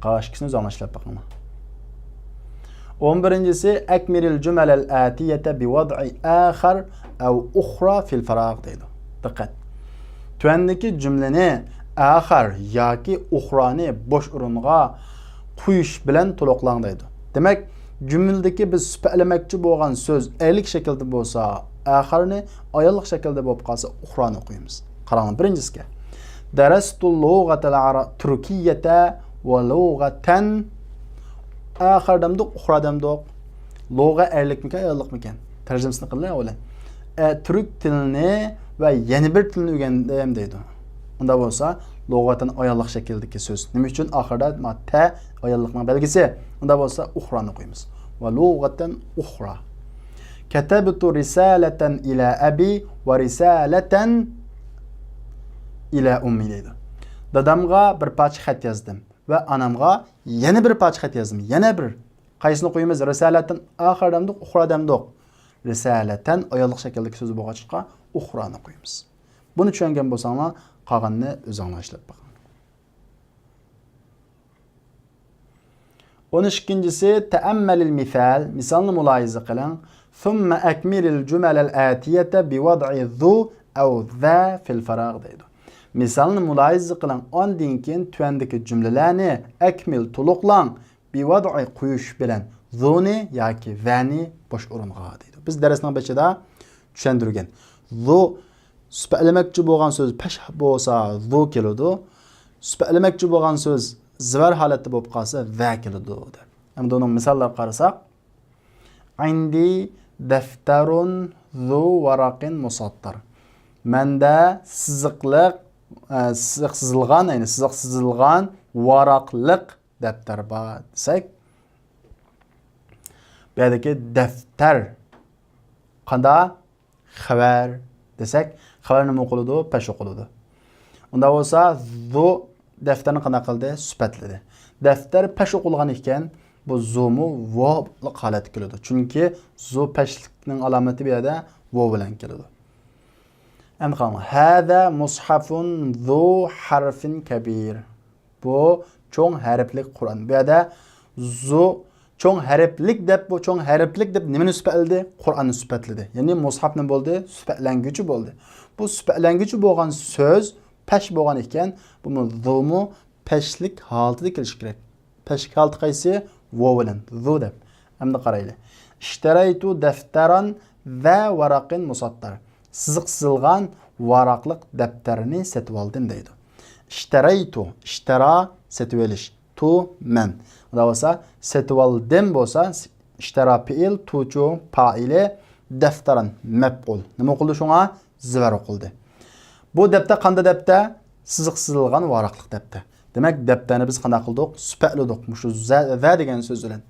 قاش ئىككىسىنى ئۆزۈڭلار ئىشلەپ بېقىڭلار. ئون بىرىنچىسى، أكمل الجمل الآتية بوضع آخر أو أخرى في الفراغ دەيدۇ. دىققەت. تۆۋەندىكى جۈملىنى ئاخىر ياكى ئۇخرانى بوش ئورۇنغا قويۇش بىلەن تولۇقلاڭ دەيدۇ. دېمەك، جۈملىدىكى بىز سۈپەتلىمەكچى بولغان سۆز ئەرلىك شەكىلدە بولسا ئاخىرنى، ئاياللىق شەكىلدە بولۇپ قالسا ئۇخرانى ئوقۇيمىز. قاراڭلار، بىرىنچىسىگە. درست اللغة العر-، التركية ولغة. ئاخىر دەمدۇق، ئۇخرا دەمدۇق. لۇغە ئەرلىكمىكەن، ئاياللىقمىكەن؟ تەرجىمىسىنى قىلىڭ ئەۋۋەلەن. ئە، تۈرك تىلىنى ۋە يەنە بىر تىلنى ئۆگەندىم دەيدۇ. ئۇنداق بولسا، لۇغەتەن ئاياللىق شەكىلدىكى سۆز. نېمە ئۈچۈن ئاخىردا ما تە ئاياللىقنىڭ بەلگىسى؟ ئۇنداق بولسا، ئۇخرانى قويىمىز. ولغة أخرى. كتبت رسالة إلى أبي ورسالة إلى أمي دەيدۇ. دادامغا بىر پارچە خەت يازدىم ۋە ئانامغا يەنە بىر پارچە خەت يازدىم. يەنە بىر. قايسىنى قويىمىز؟ رىسالەتتىن ئاخىر دەمدۇق، ئۇخرا دەمدۇق. رىسالەتەن ئاياللىق شەكىلدىكى سۆز بولغاچقا، ئۇخرانى قويىمىز. بۇنى چۈشەنگەن بولساڭلار، قالغىنىنى ئۆزۈڭلار ئىشلەپ بېقىڭ. ئون ئىككىنچىسى، تەئەممەلىل مىسال، مىسالنى مۇلاھىزە قىلىڭ. ثم أكمل الجمل الآتية بوضع ذو أو ذا في الفراغ دەيدۇ. مىسالنى مۇلاھىزە قىلىڭ، ئاندىن كېيىن تۆۋەندىكى جۈملىلەرنى ئەكمىل، تولۇقلاڭ، بوضع، قويۇش بىلەن، ذونى ياكى ۋەنى بوش ئورۇنغا دەيدۇ. بىز دەرسنىڭ بېشىدا چۈشەندۈرگەن. ذو سۈپەتلىمەكچى بولغان سۆز پەش بولسا، ذو كېلىدۇ. سۈپەتلىمەكچى بولغان سۆز زىۋەر ھالەتتە بولۇپ قالسا، ۋە كېلىدۇ دەپ. ئەمدى ئۇنىڭ مىساللارغا قارىساق، عندي دفتر ذو ورق مسطر. مەندە سىزىقلىق، ئە، سىزىق سىزىلغان، يەنى سىزىق سىزىلغان ۋاراقلىق دەپتەر بار دېسەك، بۇ يەردىكى دەپتەر قانداق؟ خەۋەر دېسەك، خەۋەر نېمە ئوقۇلىدۇ؟ پەش ئوقۇلىدۇ. ئۇنداق بولسا، ذو دەپتەرنى قانداق قىلدى؟ سۈپەتلىدى. دەپتەر پەش ئوقۇلغان ئىكەن، بۇ زومۇ ۋولۇق ھالەتتە كېلىدۇ. چۈنكى زو پەشلىكنىڭ ئالامىتى بۇ يەردە ۋو بىلەن كېلىدۇ. ئەمدى قاراڭ. هذا مصحف ذو حرف كبير. بۇ چوڭ ھەرپلىك قۇرئان. بۇ يەردە زو چوڭ ھەرپلىك دەپ، بۇ چوڭ ھەرپلىك دەپ نېمىنى سۈپەتلىدى؟ قۇرئاننى سۈپەتلىدى. يەنى مۇسھەپ نېمە بولدى؟ سۈپەتلەنگۈچى بولدى. بۇ سۈپەتلەنگۈچى بولغان سۆز پەش بولغان ئىكەن، بۇمۇ زومۇ پەشلىك ھالىتىدە كېلىشى كېرەك. پەشلىك ھالىتى قايسى؟ ۋو بىلەن، زو دەپ. ئەمدى قارايلى. اشتريت دفترا ذا ورق مسطر. سىزىق سىزىلغان ۋاراقلىق دەپتەرنى سېتىۋالدىم دەيدۇ. اشتريت، اشترى سېتىۋېلىش، تو مەن. ئۇنداق بولسا، سېتىۋالدىم بولسا، اشترى پېئىل، توچۇ پائىلى، دەفتەرەن مەپئۇل. نېمە قىلدى شۇڭا؟ زىۋەر ئوقۇلدى. بۇ دەپتەر قانداق دەپتەر؟ سىزىق سىزىلغان ۋاراقلىق دەپتەر. دېمەك، دەپتەرنى بىز قانداق قىلدۇق؟ سۈپەتلىدۇق. مۇشۇ زە، زە دېگەن سۆز بىلەن.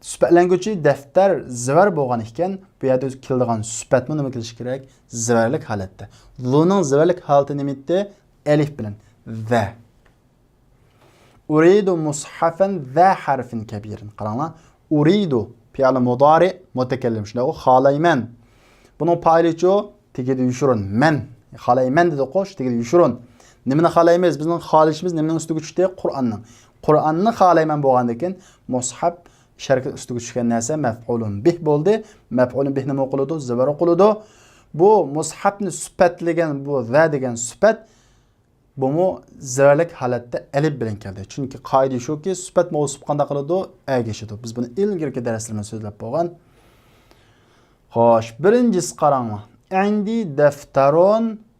سۈپەتلەنگۈچى دەپتەر زىۋەر بولغان ئىكەن، بۇ يەردە كېلىدىغان سۈپەتمۇ نېمە كېلىشى كېرەك؟ زىۋەرلىك ھالەتتە. زۇنىڭ زىۋەرلىك ھالىتى نېمە ئىدى؟ ئەلىف بىلەن. زە. ئۇرىدۇ مۇسھەفەن زە ھەرفىن كەبىرىن. قاراڭلار. ئۇرىدۇ. پېئىل مۇدارى مۇتەكەللىم. شۇنداق، خالايمەن. بۇنىڭ پائىلىچۇ؟ تېگىدە يوشۇرۇن. مەن. خالايمەن دېدۇققۇ، شۇ تېگىدە يوشۇرۇن. نېمىنى خالايمىز؟ بىزنىڭ خالىشىمىز نېمىنىڭ ئۈستىگە چۈشتى؟ قۇرئاننىڭ. قۇرئاننى خالايمەن بولغاندىن كېيىن، مۇسھەپ ئىش ھەرىكىتى ئۈستىگە چۈشكەن نەرسە مەپئۇلۇن بىھ بولدى. مەپئۇلۇن بىھ نېمە ئوقۇلىدۇ؟ زىۋەر ئوقۇلىدۇ. بۇ مۇسھەپنى سۈپەتلىگەن بۇ زە دېگەن سۈپەت بۇمۇ زەۋەرلىك ھالەتتە ئەلىپ بىلەن كەلدى. چۈنكى قائىدە شۇكى، سۈپەت مەۋسۇپ قانداق قىلىدۇ؟ ئەگىشىدۇ. بىز بۇنى ئىلگىرىكى دەرسلىرىمىزدە سۆزلەپ بولغان. خوش، بىرىنچىسى قاراڭلار. عندي دفتر،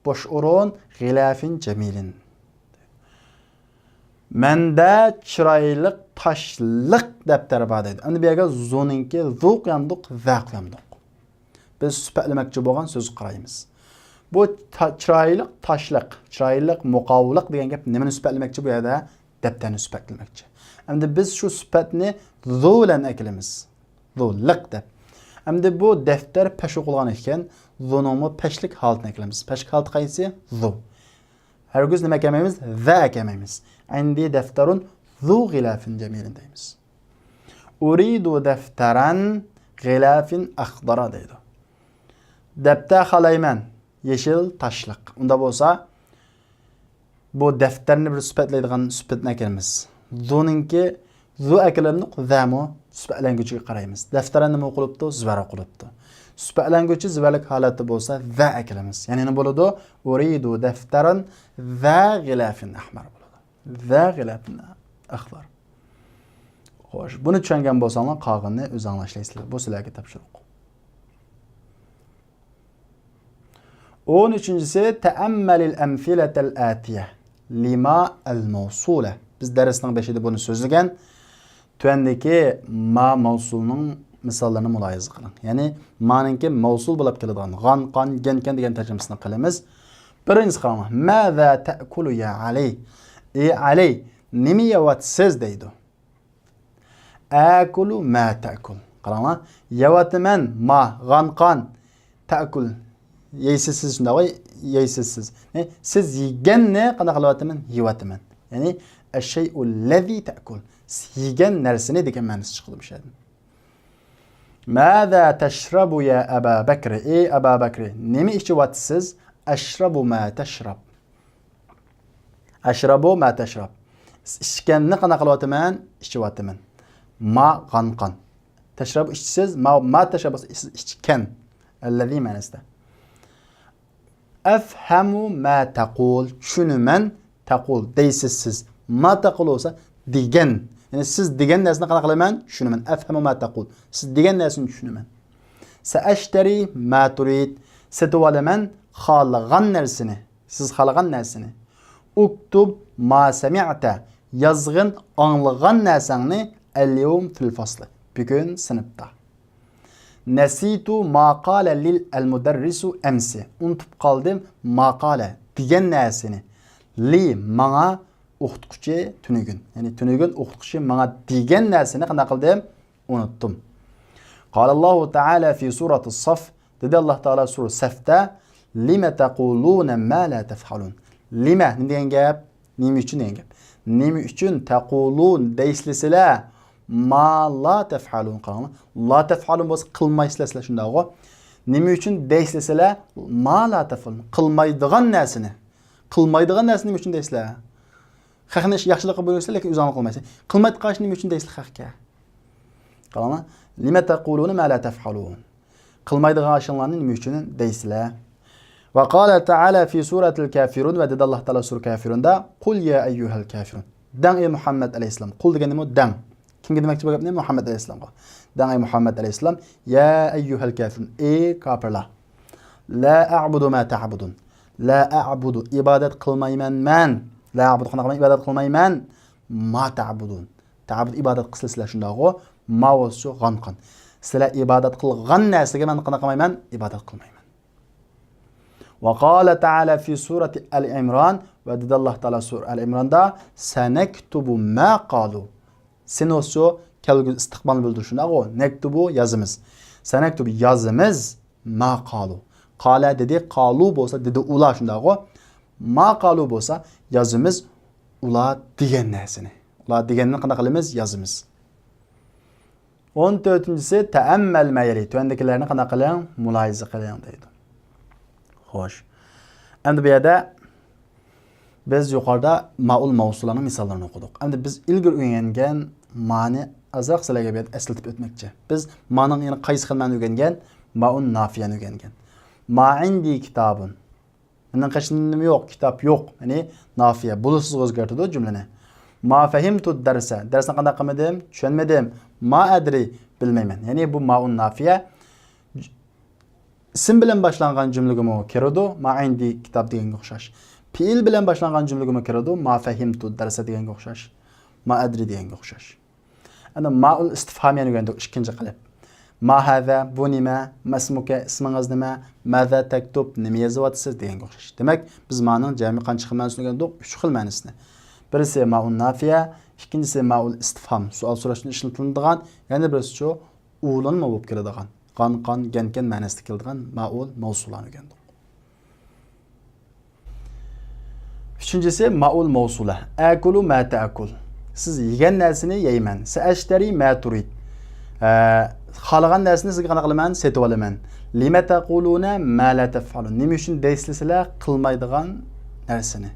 بوش ئورۇن، غلاف جميل. مەندە چىرايلىق تاشلىق دەپتەر بار دەيدۇ. ئەمدى بۇ يەرگە زۇنىڭكى زۇ قويامدۇق، ۋە قويامدۇق. بىز سۈپەتلىمەكچى بولغان سۆزگە قارايمىز. بۇ تا-، چىرايلىق تاشلىق، چىرايلىق مۇقاۋىلىق دېگەن گەپ نېمىنى سۈپەتلىمەكچى بۇ يەردە؟ دەپتەرنى سۈپەتلىمەكچى. ئەمدى بىز شۇ سۈپەتنى زۇ بىلەن ئەكلىمىز. زۇ لىق دەپ. ئەمدى بۇ دەپتەر پەش ئوقۇلغان ئىكەن، زۇنىڭمۇ پەشلىك ھالىتىنى ئەكلىمىز. پەشلىك ھالىتى قايسى؟ زۇ. ھەرگىز نېمە ئەكەلمەيمىز؟ ۋە ئەكەلمەيمىز. عندي دفتر ذو غلاف جميل دەيمىز. أريد دفترا غلاف أخضر دەيدۇ. دەپتەر خالايمەن، يېشىل تاشلىق. ئۇنداق بولسا، بۇ دەپتەرنى بىر سۈپەتلەيدىغان سۈپەتنى ئەكىرىمىز. زۇنىڭكى زۇ ئەكىرىملىق ۋەمۇ سۈپەتلەنگۈچىگە قارايمىز. دەپتەرنى نېمە قىلىپتۇ؟ زۇ قىلىپتۇ. سۈپەتلەنگۈچى زۇ لىق ھالەتتە بولسا، ۋە ئەكىرىمىز. يەنى نېمە بولىدۇ؟ أريد دفترا ذا غلاف أحمر بولىدۇ. ذا غلاف أخضر. خوش، بۇنى چۈشەنگەن بولساڭلار، قالغىنىنى ئۆزۈڭلار ئىشلەيسىلەر. بۇ سىلەرگە تاپشۇرۇق. ئون ئۈچىنچىسى، تەئەممەلىل ئەمسىلەتەل ئەتىيە لىما ئەل مەۋسۇلە. بىز دەرسنىڭ بېشىدا بۇنى سۆزلىگەن. تۆۋەندىكى ما مەۋسۇلنىڭ مىساللىرىنى مۇلاھىزە قىلىڭ. يەنى مانىڭكى مەۋسۇل بولۇپ كېلىدىغان غان، قان، گەن، كەن دېگەن تەرجىمىسىنى قىلىمىز. بىرىنچىسى قاراڭلار. ماذا تەئكۇلۇ يا ئەلى؟ ئى ئەلى، نېمە يەۋاتىسىز دەيدۇ. ئەكۇلۇ ما تەئكۇل. قاراڭلار. يەۋاتىمەن، ما، غان، قان، تەئكۇل. يەيسىز سىز، شۇنداق غوي، يەيسىز سىز. نى، سىز يېگەننى قانداق قىلىۋاتىمەن؟ يەۋاتىمەن. يەنى، ئەششەيئۇللەزى تەئكۇل. سىز يېگەن نەرسىنى دېگەن مەنىسى چىقىدۇ بۇ يەردىن. ماذا تەشرەبۇ يا ئەبا بەكرى؟ ئى ئەبا بەكرى، نېمە ئىچىۋاتىسىز؟ ئەشرەبۇ ما تەشرەب. ئەشرەبۇ ما تەشرەب. ئىچكەننى قانداق قىلىۋاتىمەن؟ ئىچىۋاتىمەن. ما غان قان. تەشرەبۇ ئىچىسىز، ما، ما تەشرەب بولسا ئىچ-، ئىچكەن. ئەللەزى مەنىسىدە. ئەفھەمۇ ما تەقۇل، چۈشىنىمەن، تەقۇل، دەيسىز سىز. ما تەقۇل بولسا دېگەن. يەنى سىز دېگەن نەرسىنى قانداق قىلىمەن؟ چۈشىنىمەن. ئەفھەمۇ ما تەقۇل. سىز دېگەن نەرسىنى چۈشىنىمەن. سەئەشتەرى ما تۇرىد. سېتىۋالىمەن خالىغان نەرسىنى. سىز خالىغان نەرسىنى. ئۇكتۇب ما سەمىئتە. يازغىن ئاڭلىغان نەرسەڭنى ئەليەۋم فىل فاسلى. بۈگۈن سىنىپتا. نەسىتۇ ما قالە لىل ئەلمۇدەررىسۇ ئەمسى. ئۇنتۇپ قالدىم ما قالە دېگەن نەرسىنى. لى ماڭا ئوقۇتقۇچى تۈنۈگۈن. يەنى تۈنۈگۈن ئوقۇتقۇچى ماڭا دېگەن نەرسىنى قانداق قىلدىم؟ ئۇنتۇم. قالاللاھۇ تەئالە فى سۇرەتىس سەف. دېدى ئاللاھ تائالا سۇرە سەفتە، لىمە تەقۇلۇنە ما لا تەفئەلۇن. لىمە، نېمە دېگەن گەپ؟ نېمە ئۈچۈن دېگەن گەپ. نېمە ئۈچۈن تەقۇلۇن دەيسىلە سىلەر، ما لا تەفئەلۇن؟ قاراڭلار. لا تەفئەلۇن بولسا قىلمايسىلەر سىلەر، شۇنداقغۇ. نېمە ئۈچۈن دەيسىلە سىلەر، ما لا تەفئەلۇن؟ قىلمايدىغان نەرسىنى. قىلمايدىغان نەرسىنى نېمە ئۈچۈن دەيسىلەر؟ خەقنى ياخشىلىققا بۇيرۇيسىلەر، لېكىن ئۆزۈڭلار قىلمايسىلەر. قىلمايدىغان ئىشنى نېمە ئۈچۈن دەيسىلەر خەقكە؟ قاراڭلار. لىمە تەقۇلۇنە ما لا تەفئەلۇن. قىلمايدىغان ئىشىڭلارنى نېمە ئۈچۈن دەيسىلەر؟ ۋە قالە تەئالە فى سۇرەتىل كافىرۇن، ۋە دېدى ئاللاھ تائالا سۇرە كافىرۇندا، قۇل يا ئەييۇھەل كافىرۇن. دەڭ، ئەي مۇھەممەد ئەلەيھىسسالام. قۇل دېگەن نېمە؟ دەڭ. كىمگە دېمەكچى بۇ گەپنى؟ مۇھەممەد ئەلەيھىسسالامغا. دەڭ، ئەي مۇھەممەد ئەلەيھىسسالام، يا ئەييۇھەل كافىرۇن، ئى كاپىرلار. لا ئەئبۇدۇ ما تەئبۇدۇن. لا ئەئبۇدۇ، ئىبادەت قىلمايمەن مەن. لا ئەئبۇدۇ، قانداق قىلمايمەن؟ ئىبادەت قىلمايمەن. ما تەئبۇدۇن. تەئبۇد، ئىبادەت قىلىسىلەر، شۇنداقغۇ. ما بولسا شۇ غان قان. سىلەر ئىبادەت قىلغان نەرسىگە مەن قانداق قىلمايمەن؟ ئىبادەت قىلمايمەن. ۋە قالە تەئالە فى سۇرەتى ئال ئىمران، ۋە دېدى ئاللاھ تائالا سۇرە ئال ئىمراندا، سەنەكتۇبۇ ما قالۇ. سىن بولسا شۇ كەلگۈسى ئىستىقبالنى بىلدۈرۈش، شۇنداقغۇ. نەكتۇبۇ، يازىمىز. سەنەكتۇبۇ، يازىمىز. ما قالۇ. قالە دېدى، قالۇ بولسا دېدى ئۇلار، شۇنداقغۇ. ما قالۇ بولسا يازىمىز ئۇلار دېگەن نەرسىنى. ئۇلار دېگەننى قانداق قىلىمىز؟ يازىمىز. ئون تۆتىنچىسى، تەئەممەل ما يەلى. تۆۋەندىكىلەرنى قانداق قىلىڭ؟ مۇلاھىزە قىلىڭ دەيدۇ. خوش. ئەمدى بۇ يەردە بىز يۇقىرىدا مائۇل مەۋسۇللارنىڭ مىساللىرىنى ئوقۇدۇق. ئەمدى بىز ئىلگىرى ئۆگەنگەن مانى ئازراق سىلەرگە بۇ يەردە ئەسلىتىپ ئۆتمەكچى. بىز مانىڭ يەنە قايسى خىل مەنىنى ئۆگەنگەن؟ مائۇن نافىيەنى ئۆگەنگەن. ما ئىندى كىتابۇن. مېنىڭ قېشىمدا نېمە يوق؟ كىتاب يوق. يەنى نافىيە. بولۇشسىزغا ئۆزگەرتىدۇ جۈملىنى. ما فەھىمتۇ دەرسە. دەرسنى قانداق قىلمىدىم؟ چۈشەنمىدىم. ما ئەدرى. بىلمەيمەن. يەنى بۇ مائۇن نافىيە ئىسىم بىلەن باشلانغان جۈملىگىمۇ كىرىدۇ، ما ئىندى كىتاب دېگەنگە ئوخشاش. پېئىل بىلەن باشلانغان جۈملىگىمۇ كىرىدۇ، ما فەھىمتۇ دەرسە دېگەنگە ئوخشاش. ما ئەدرى دېگەنگە ئوخشاش. ئەنە مائۇل ئىستىفھامىيەنى ئۆگەندۇق، ئىككىنچى قېلىپ. ما ھازا، بۇ نېمە؟ ما ئىسمۇكە، ئىسمىڭىز نېمە؟ مازا تەكتۇب، نېمە يېزىۋاتىسىز؟ دېگەنگە ئوخشاش. دېمەك، بىز مانىڭ جەمئىي قانچە خىل مەنىسىنى ئۆگەندۇق؟ ئۈچ خىل مەنىسىنى. بىرسى مائۇن نافىيە، ئىككىنچىسى مائۇل ئىستىفھام، سوئال سوراشتا ئىشلىتىلىدىغان، يەنە بىرسىچۇ، ئۇلانمىغا بولۇپ كېلىدىغان، غان، قان، گەنكەن مەنىسىدە كېلىدىغان مائۇل مەۋسۇلانى ئۆگەندۇق. ئۈچىنچىسى مائۇل مەۋسۇلە. ئەكۇلۇ ما تەئكۇل. سىز يېگەن نەرسىنى يەيمەن. سەئەشتەرى ما تۇرىد. ئە، خالىغان نەرسىنى سىزگە قانداق قىلىمەن؟ سېتىۋالىمەن. لىمە تەقۇلۇنە ما لا تەفئالۇن. نېمە ئۈچۈن دەيسىلەر سىلەر قىلمايدىغان نەرسىنى؟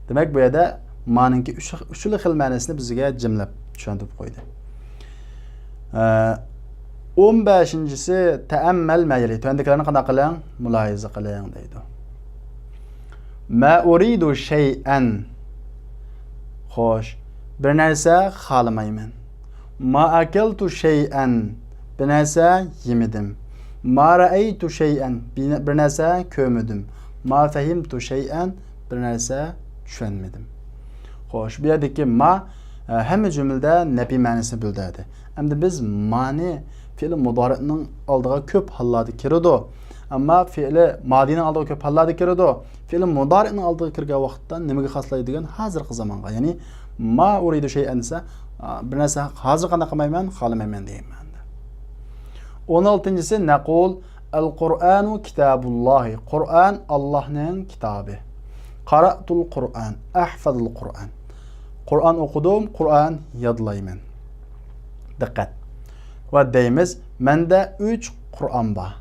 دېمەك، بۇ يەردە مانىڭكى ئۈچ، ئۈچلا خىل مەنىسىنى بىزگە جىملەپ چۈشەندۈرۈپ قويدى. ئە، ئون بەشىنچىسى، تەئەممەل ما يەلى. تۆۋەندىكىلەرنى قانداق قىلىڭ؟ مۇلاھىزە قىلىڭ دەيدۇ. ما ئۇرىدۇ شەيئەن. خوش، بىر نەرسە خالىمايمەن. ما ئەكەلتۇ شەيئەن. بىر نەرسە يېمىدىم. ما رەئەيتۇ شەيئەن. بىر نەرسە كۆرمىدىم. ما فەھىمتۇ شەيئەن. بىر نەرسە چۈشەنمىدىم. خوش، بۇ يەردىكى ما، ئە، ھەممە جۈملىدە نەپىي مەنىسىنى بىلدۈردى. ئەمدى بىز مانى فېئىل مۇدارىئنىڭ ئالدىغا كۆپ ھاللاردا كىرىدۇ. ئەمما فېئىل مادىنىڭ ئالدىغا كۆپ ھاللاردا كىرىدۇ. فېئىل مۇدارىئنىڭ ئالدىغا كىرگەن ۋاقىتتا نېمىگە خاسلايدۇ دېگەن ھازىرقى زامانغا. يەنى ما ئۇرىدۇ شەيئەن دېسە، ئا، بىر نەرسە ھازىر قانداق قىلمايمەن، خالىمايمەن دېگەن مەنىدە. ئون ئالتىنچىسى، نەقۇل، ئەل قۇرئانۇ كىتابۇللاھى. قۇرئان ئاللاھنىڭ كىتابى. قاراتۇل قۇرئان، ئەھفەزۇل قۇرئان. قۇرئان ئوقۇدۇم، قۇرئان يادلايمەن. دىققەت. ۋە دەيمىز، مەندە ئۈچ قۇرئان بار.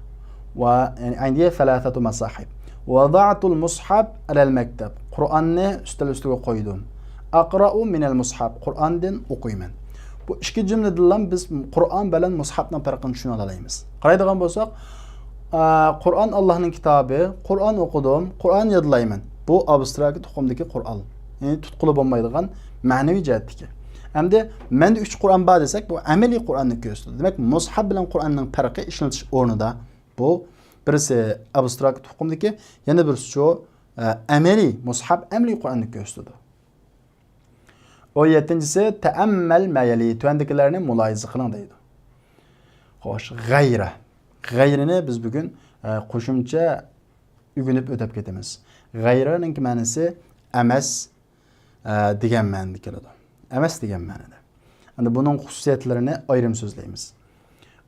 ۋە، يەنى، ئەيندىيە سەلاسەتۇ مەساھىب. ۋەزەئتۇل مۇسھەب ئەلەل مەكتەب. قۇرئاننى ئۈستەل ئۈستىگە قويدۇم. ئەقرەئۇ مىنەل مۇسھەب. قۇرئاندىن ئوقۇيمەن. بۇ ئىككى جۈملىدىنلا بىز قۇرئان بىلەن مۇسھەبنىڭ پەرقىنى چۈشىنىۋالالايمىز. قارايدىغان بولساق، ئە، قۇرئان ئاللاھنىڭ كىتابى، قۇرئان ئوقۇدۇم، قۇرئان يادلايمەن. بۇ ئابستراكت ئۇقۇمدىكى قۇرئان. يەنى تۇتقىلى بولمايدىغان مەنىۋى جەھەتتىكى. ئەمدى مەندە ئۈچ قۇرئان بار دېسەك، بۇ ئەمەلىي قۇرئاننى كۆرسىتىدۇ. دېمەك، مۇسھەب بىلەن قۇرئاننىڭ پەرقى ئىشلىتىش ئورنىدا بۇ بىرسى ئابستراكت ئۇقۇمدىكى، يەنە بىرسىچۇ، ئە، ئەمەلىي مۇسھەب ئەمەلىي قۇرئاننى كۆرسىتىدۇ. ئون يەتتىنچىسى، تەئەممەل ما يەلى، تۆۋەندىكىلەرنى مۇلاھىزە قىلىڭ دەيدۇ. خوش، غەيرە. غەيرىنى بىز بۈگۈن، ئە، قوشۇمچە ئۆگىنىپ ئۆتۈپ كېتىمىز. غەيرىنىڭكى مەنىسى ئەمەس، ئە، دېگەن مەنىدە كېلىدۇ. ئەمەس دېگەن مەنىدە. ئەمدى بۇنىڭ خۇسۇسىيەتلىرىنى ئايرىم سۆزلەيمىز.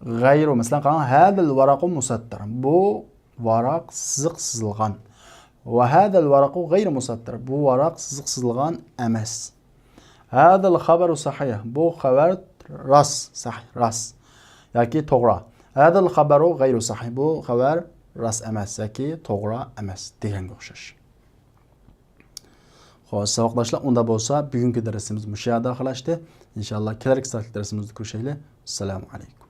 غەيرۇ، مەسىلەن، قاراڭ، ھەزەل ۋەرەقۇ مۇسەتتەر. بۇ ۋاراق سىزىق سىزىلغان. ۋە ھەزەل ۋەرەقۇ غەيرۇ مۇسەتتەر. بۇ ۋاراق سىزىق سىزىلغان ئەمەس. ھەزەل خەبەرۇ سەھىھ. بۇ خەۋەر راست، سەھىھ، راست. ياكى توغرا. ھەزەل خەبەرۇ غەيرۇ سەھىھ. بۇ خەۋەر راست ئەمەس ياكى توغرا ئەمەس دېگەنگە ئوخشاش. خوش، ساۋاقداشلار، ئۇنداق بولسا، بۈگۈنكى دەرسىمىز مۇشۇ يەردە ئاخىرلاشتى. ئىنشاللا، كېلەركى سائەتلىك دەرسىمىزدە كۆرۈشەيلى. ئەسسالامۇ ئەلەيكۇم.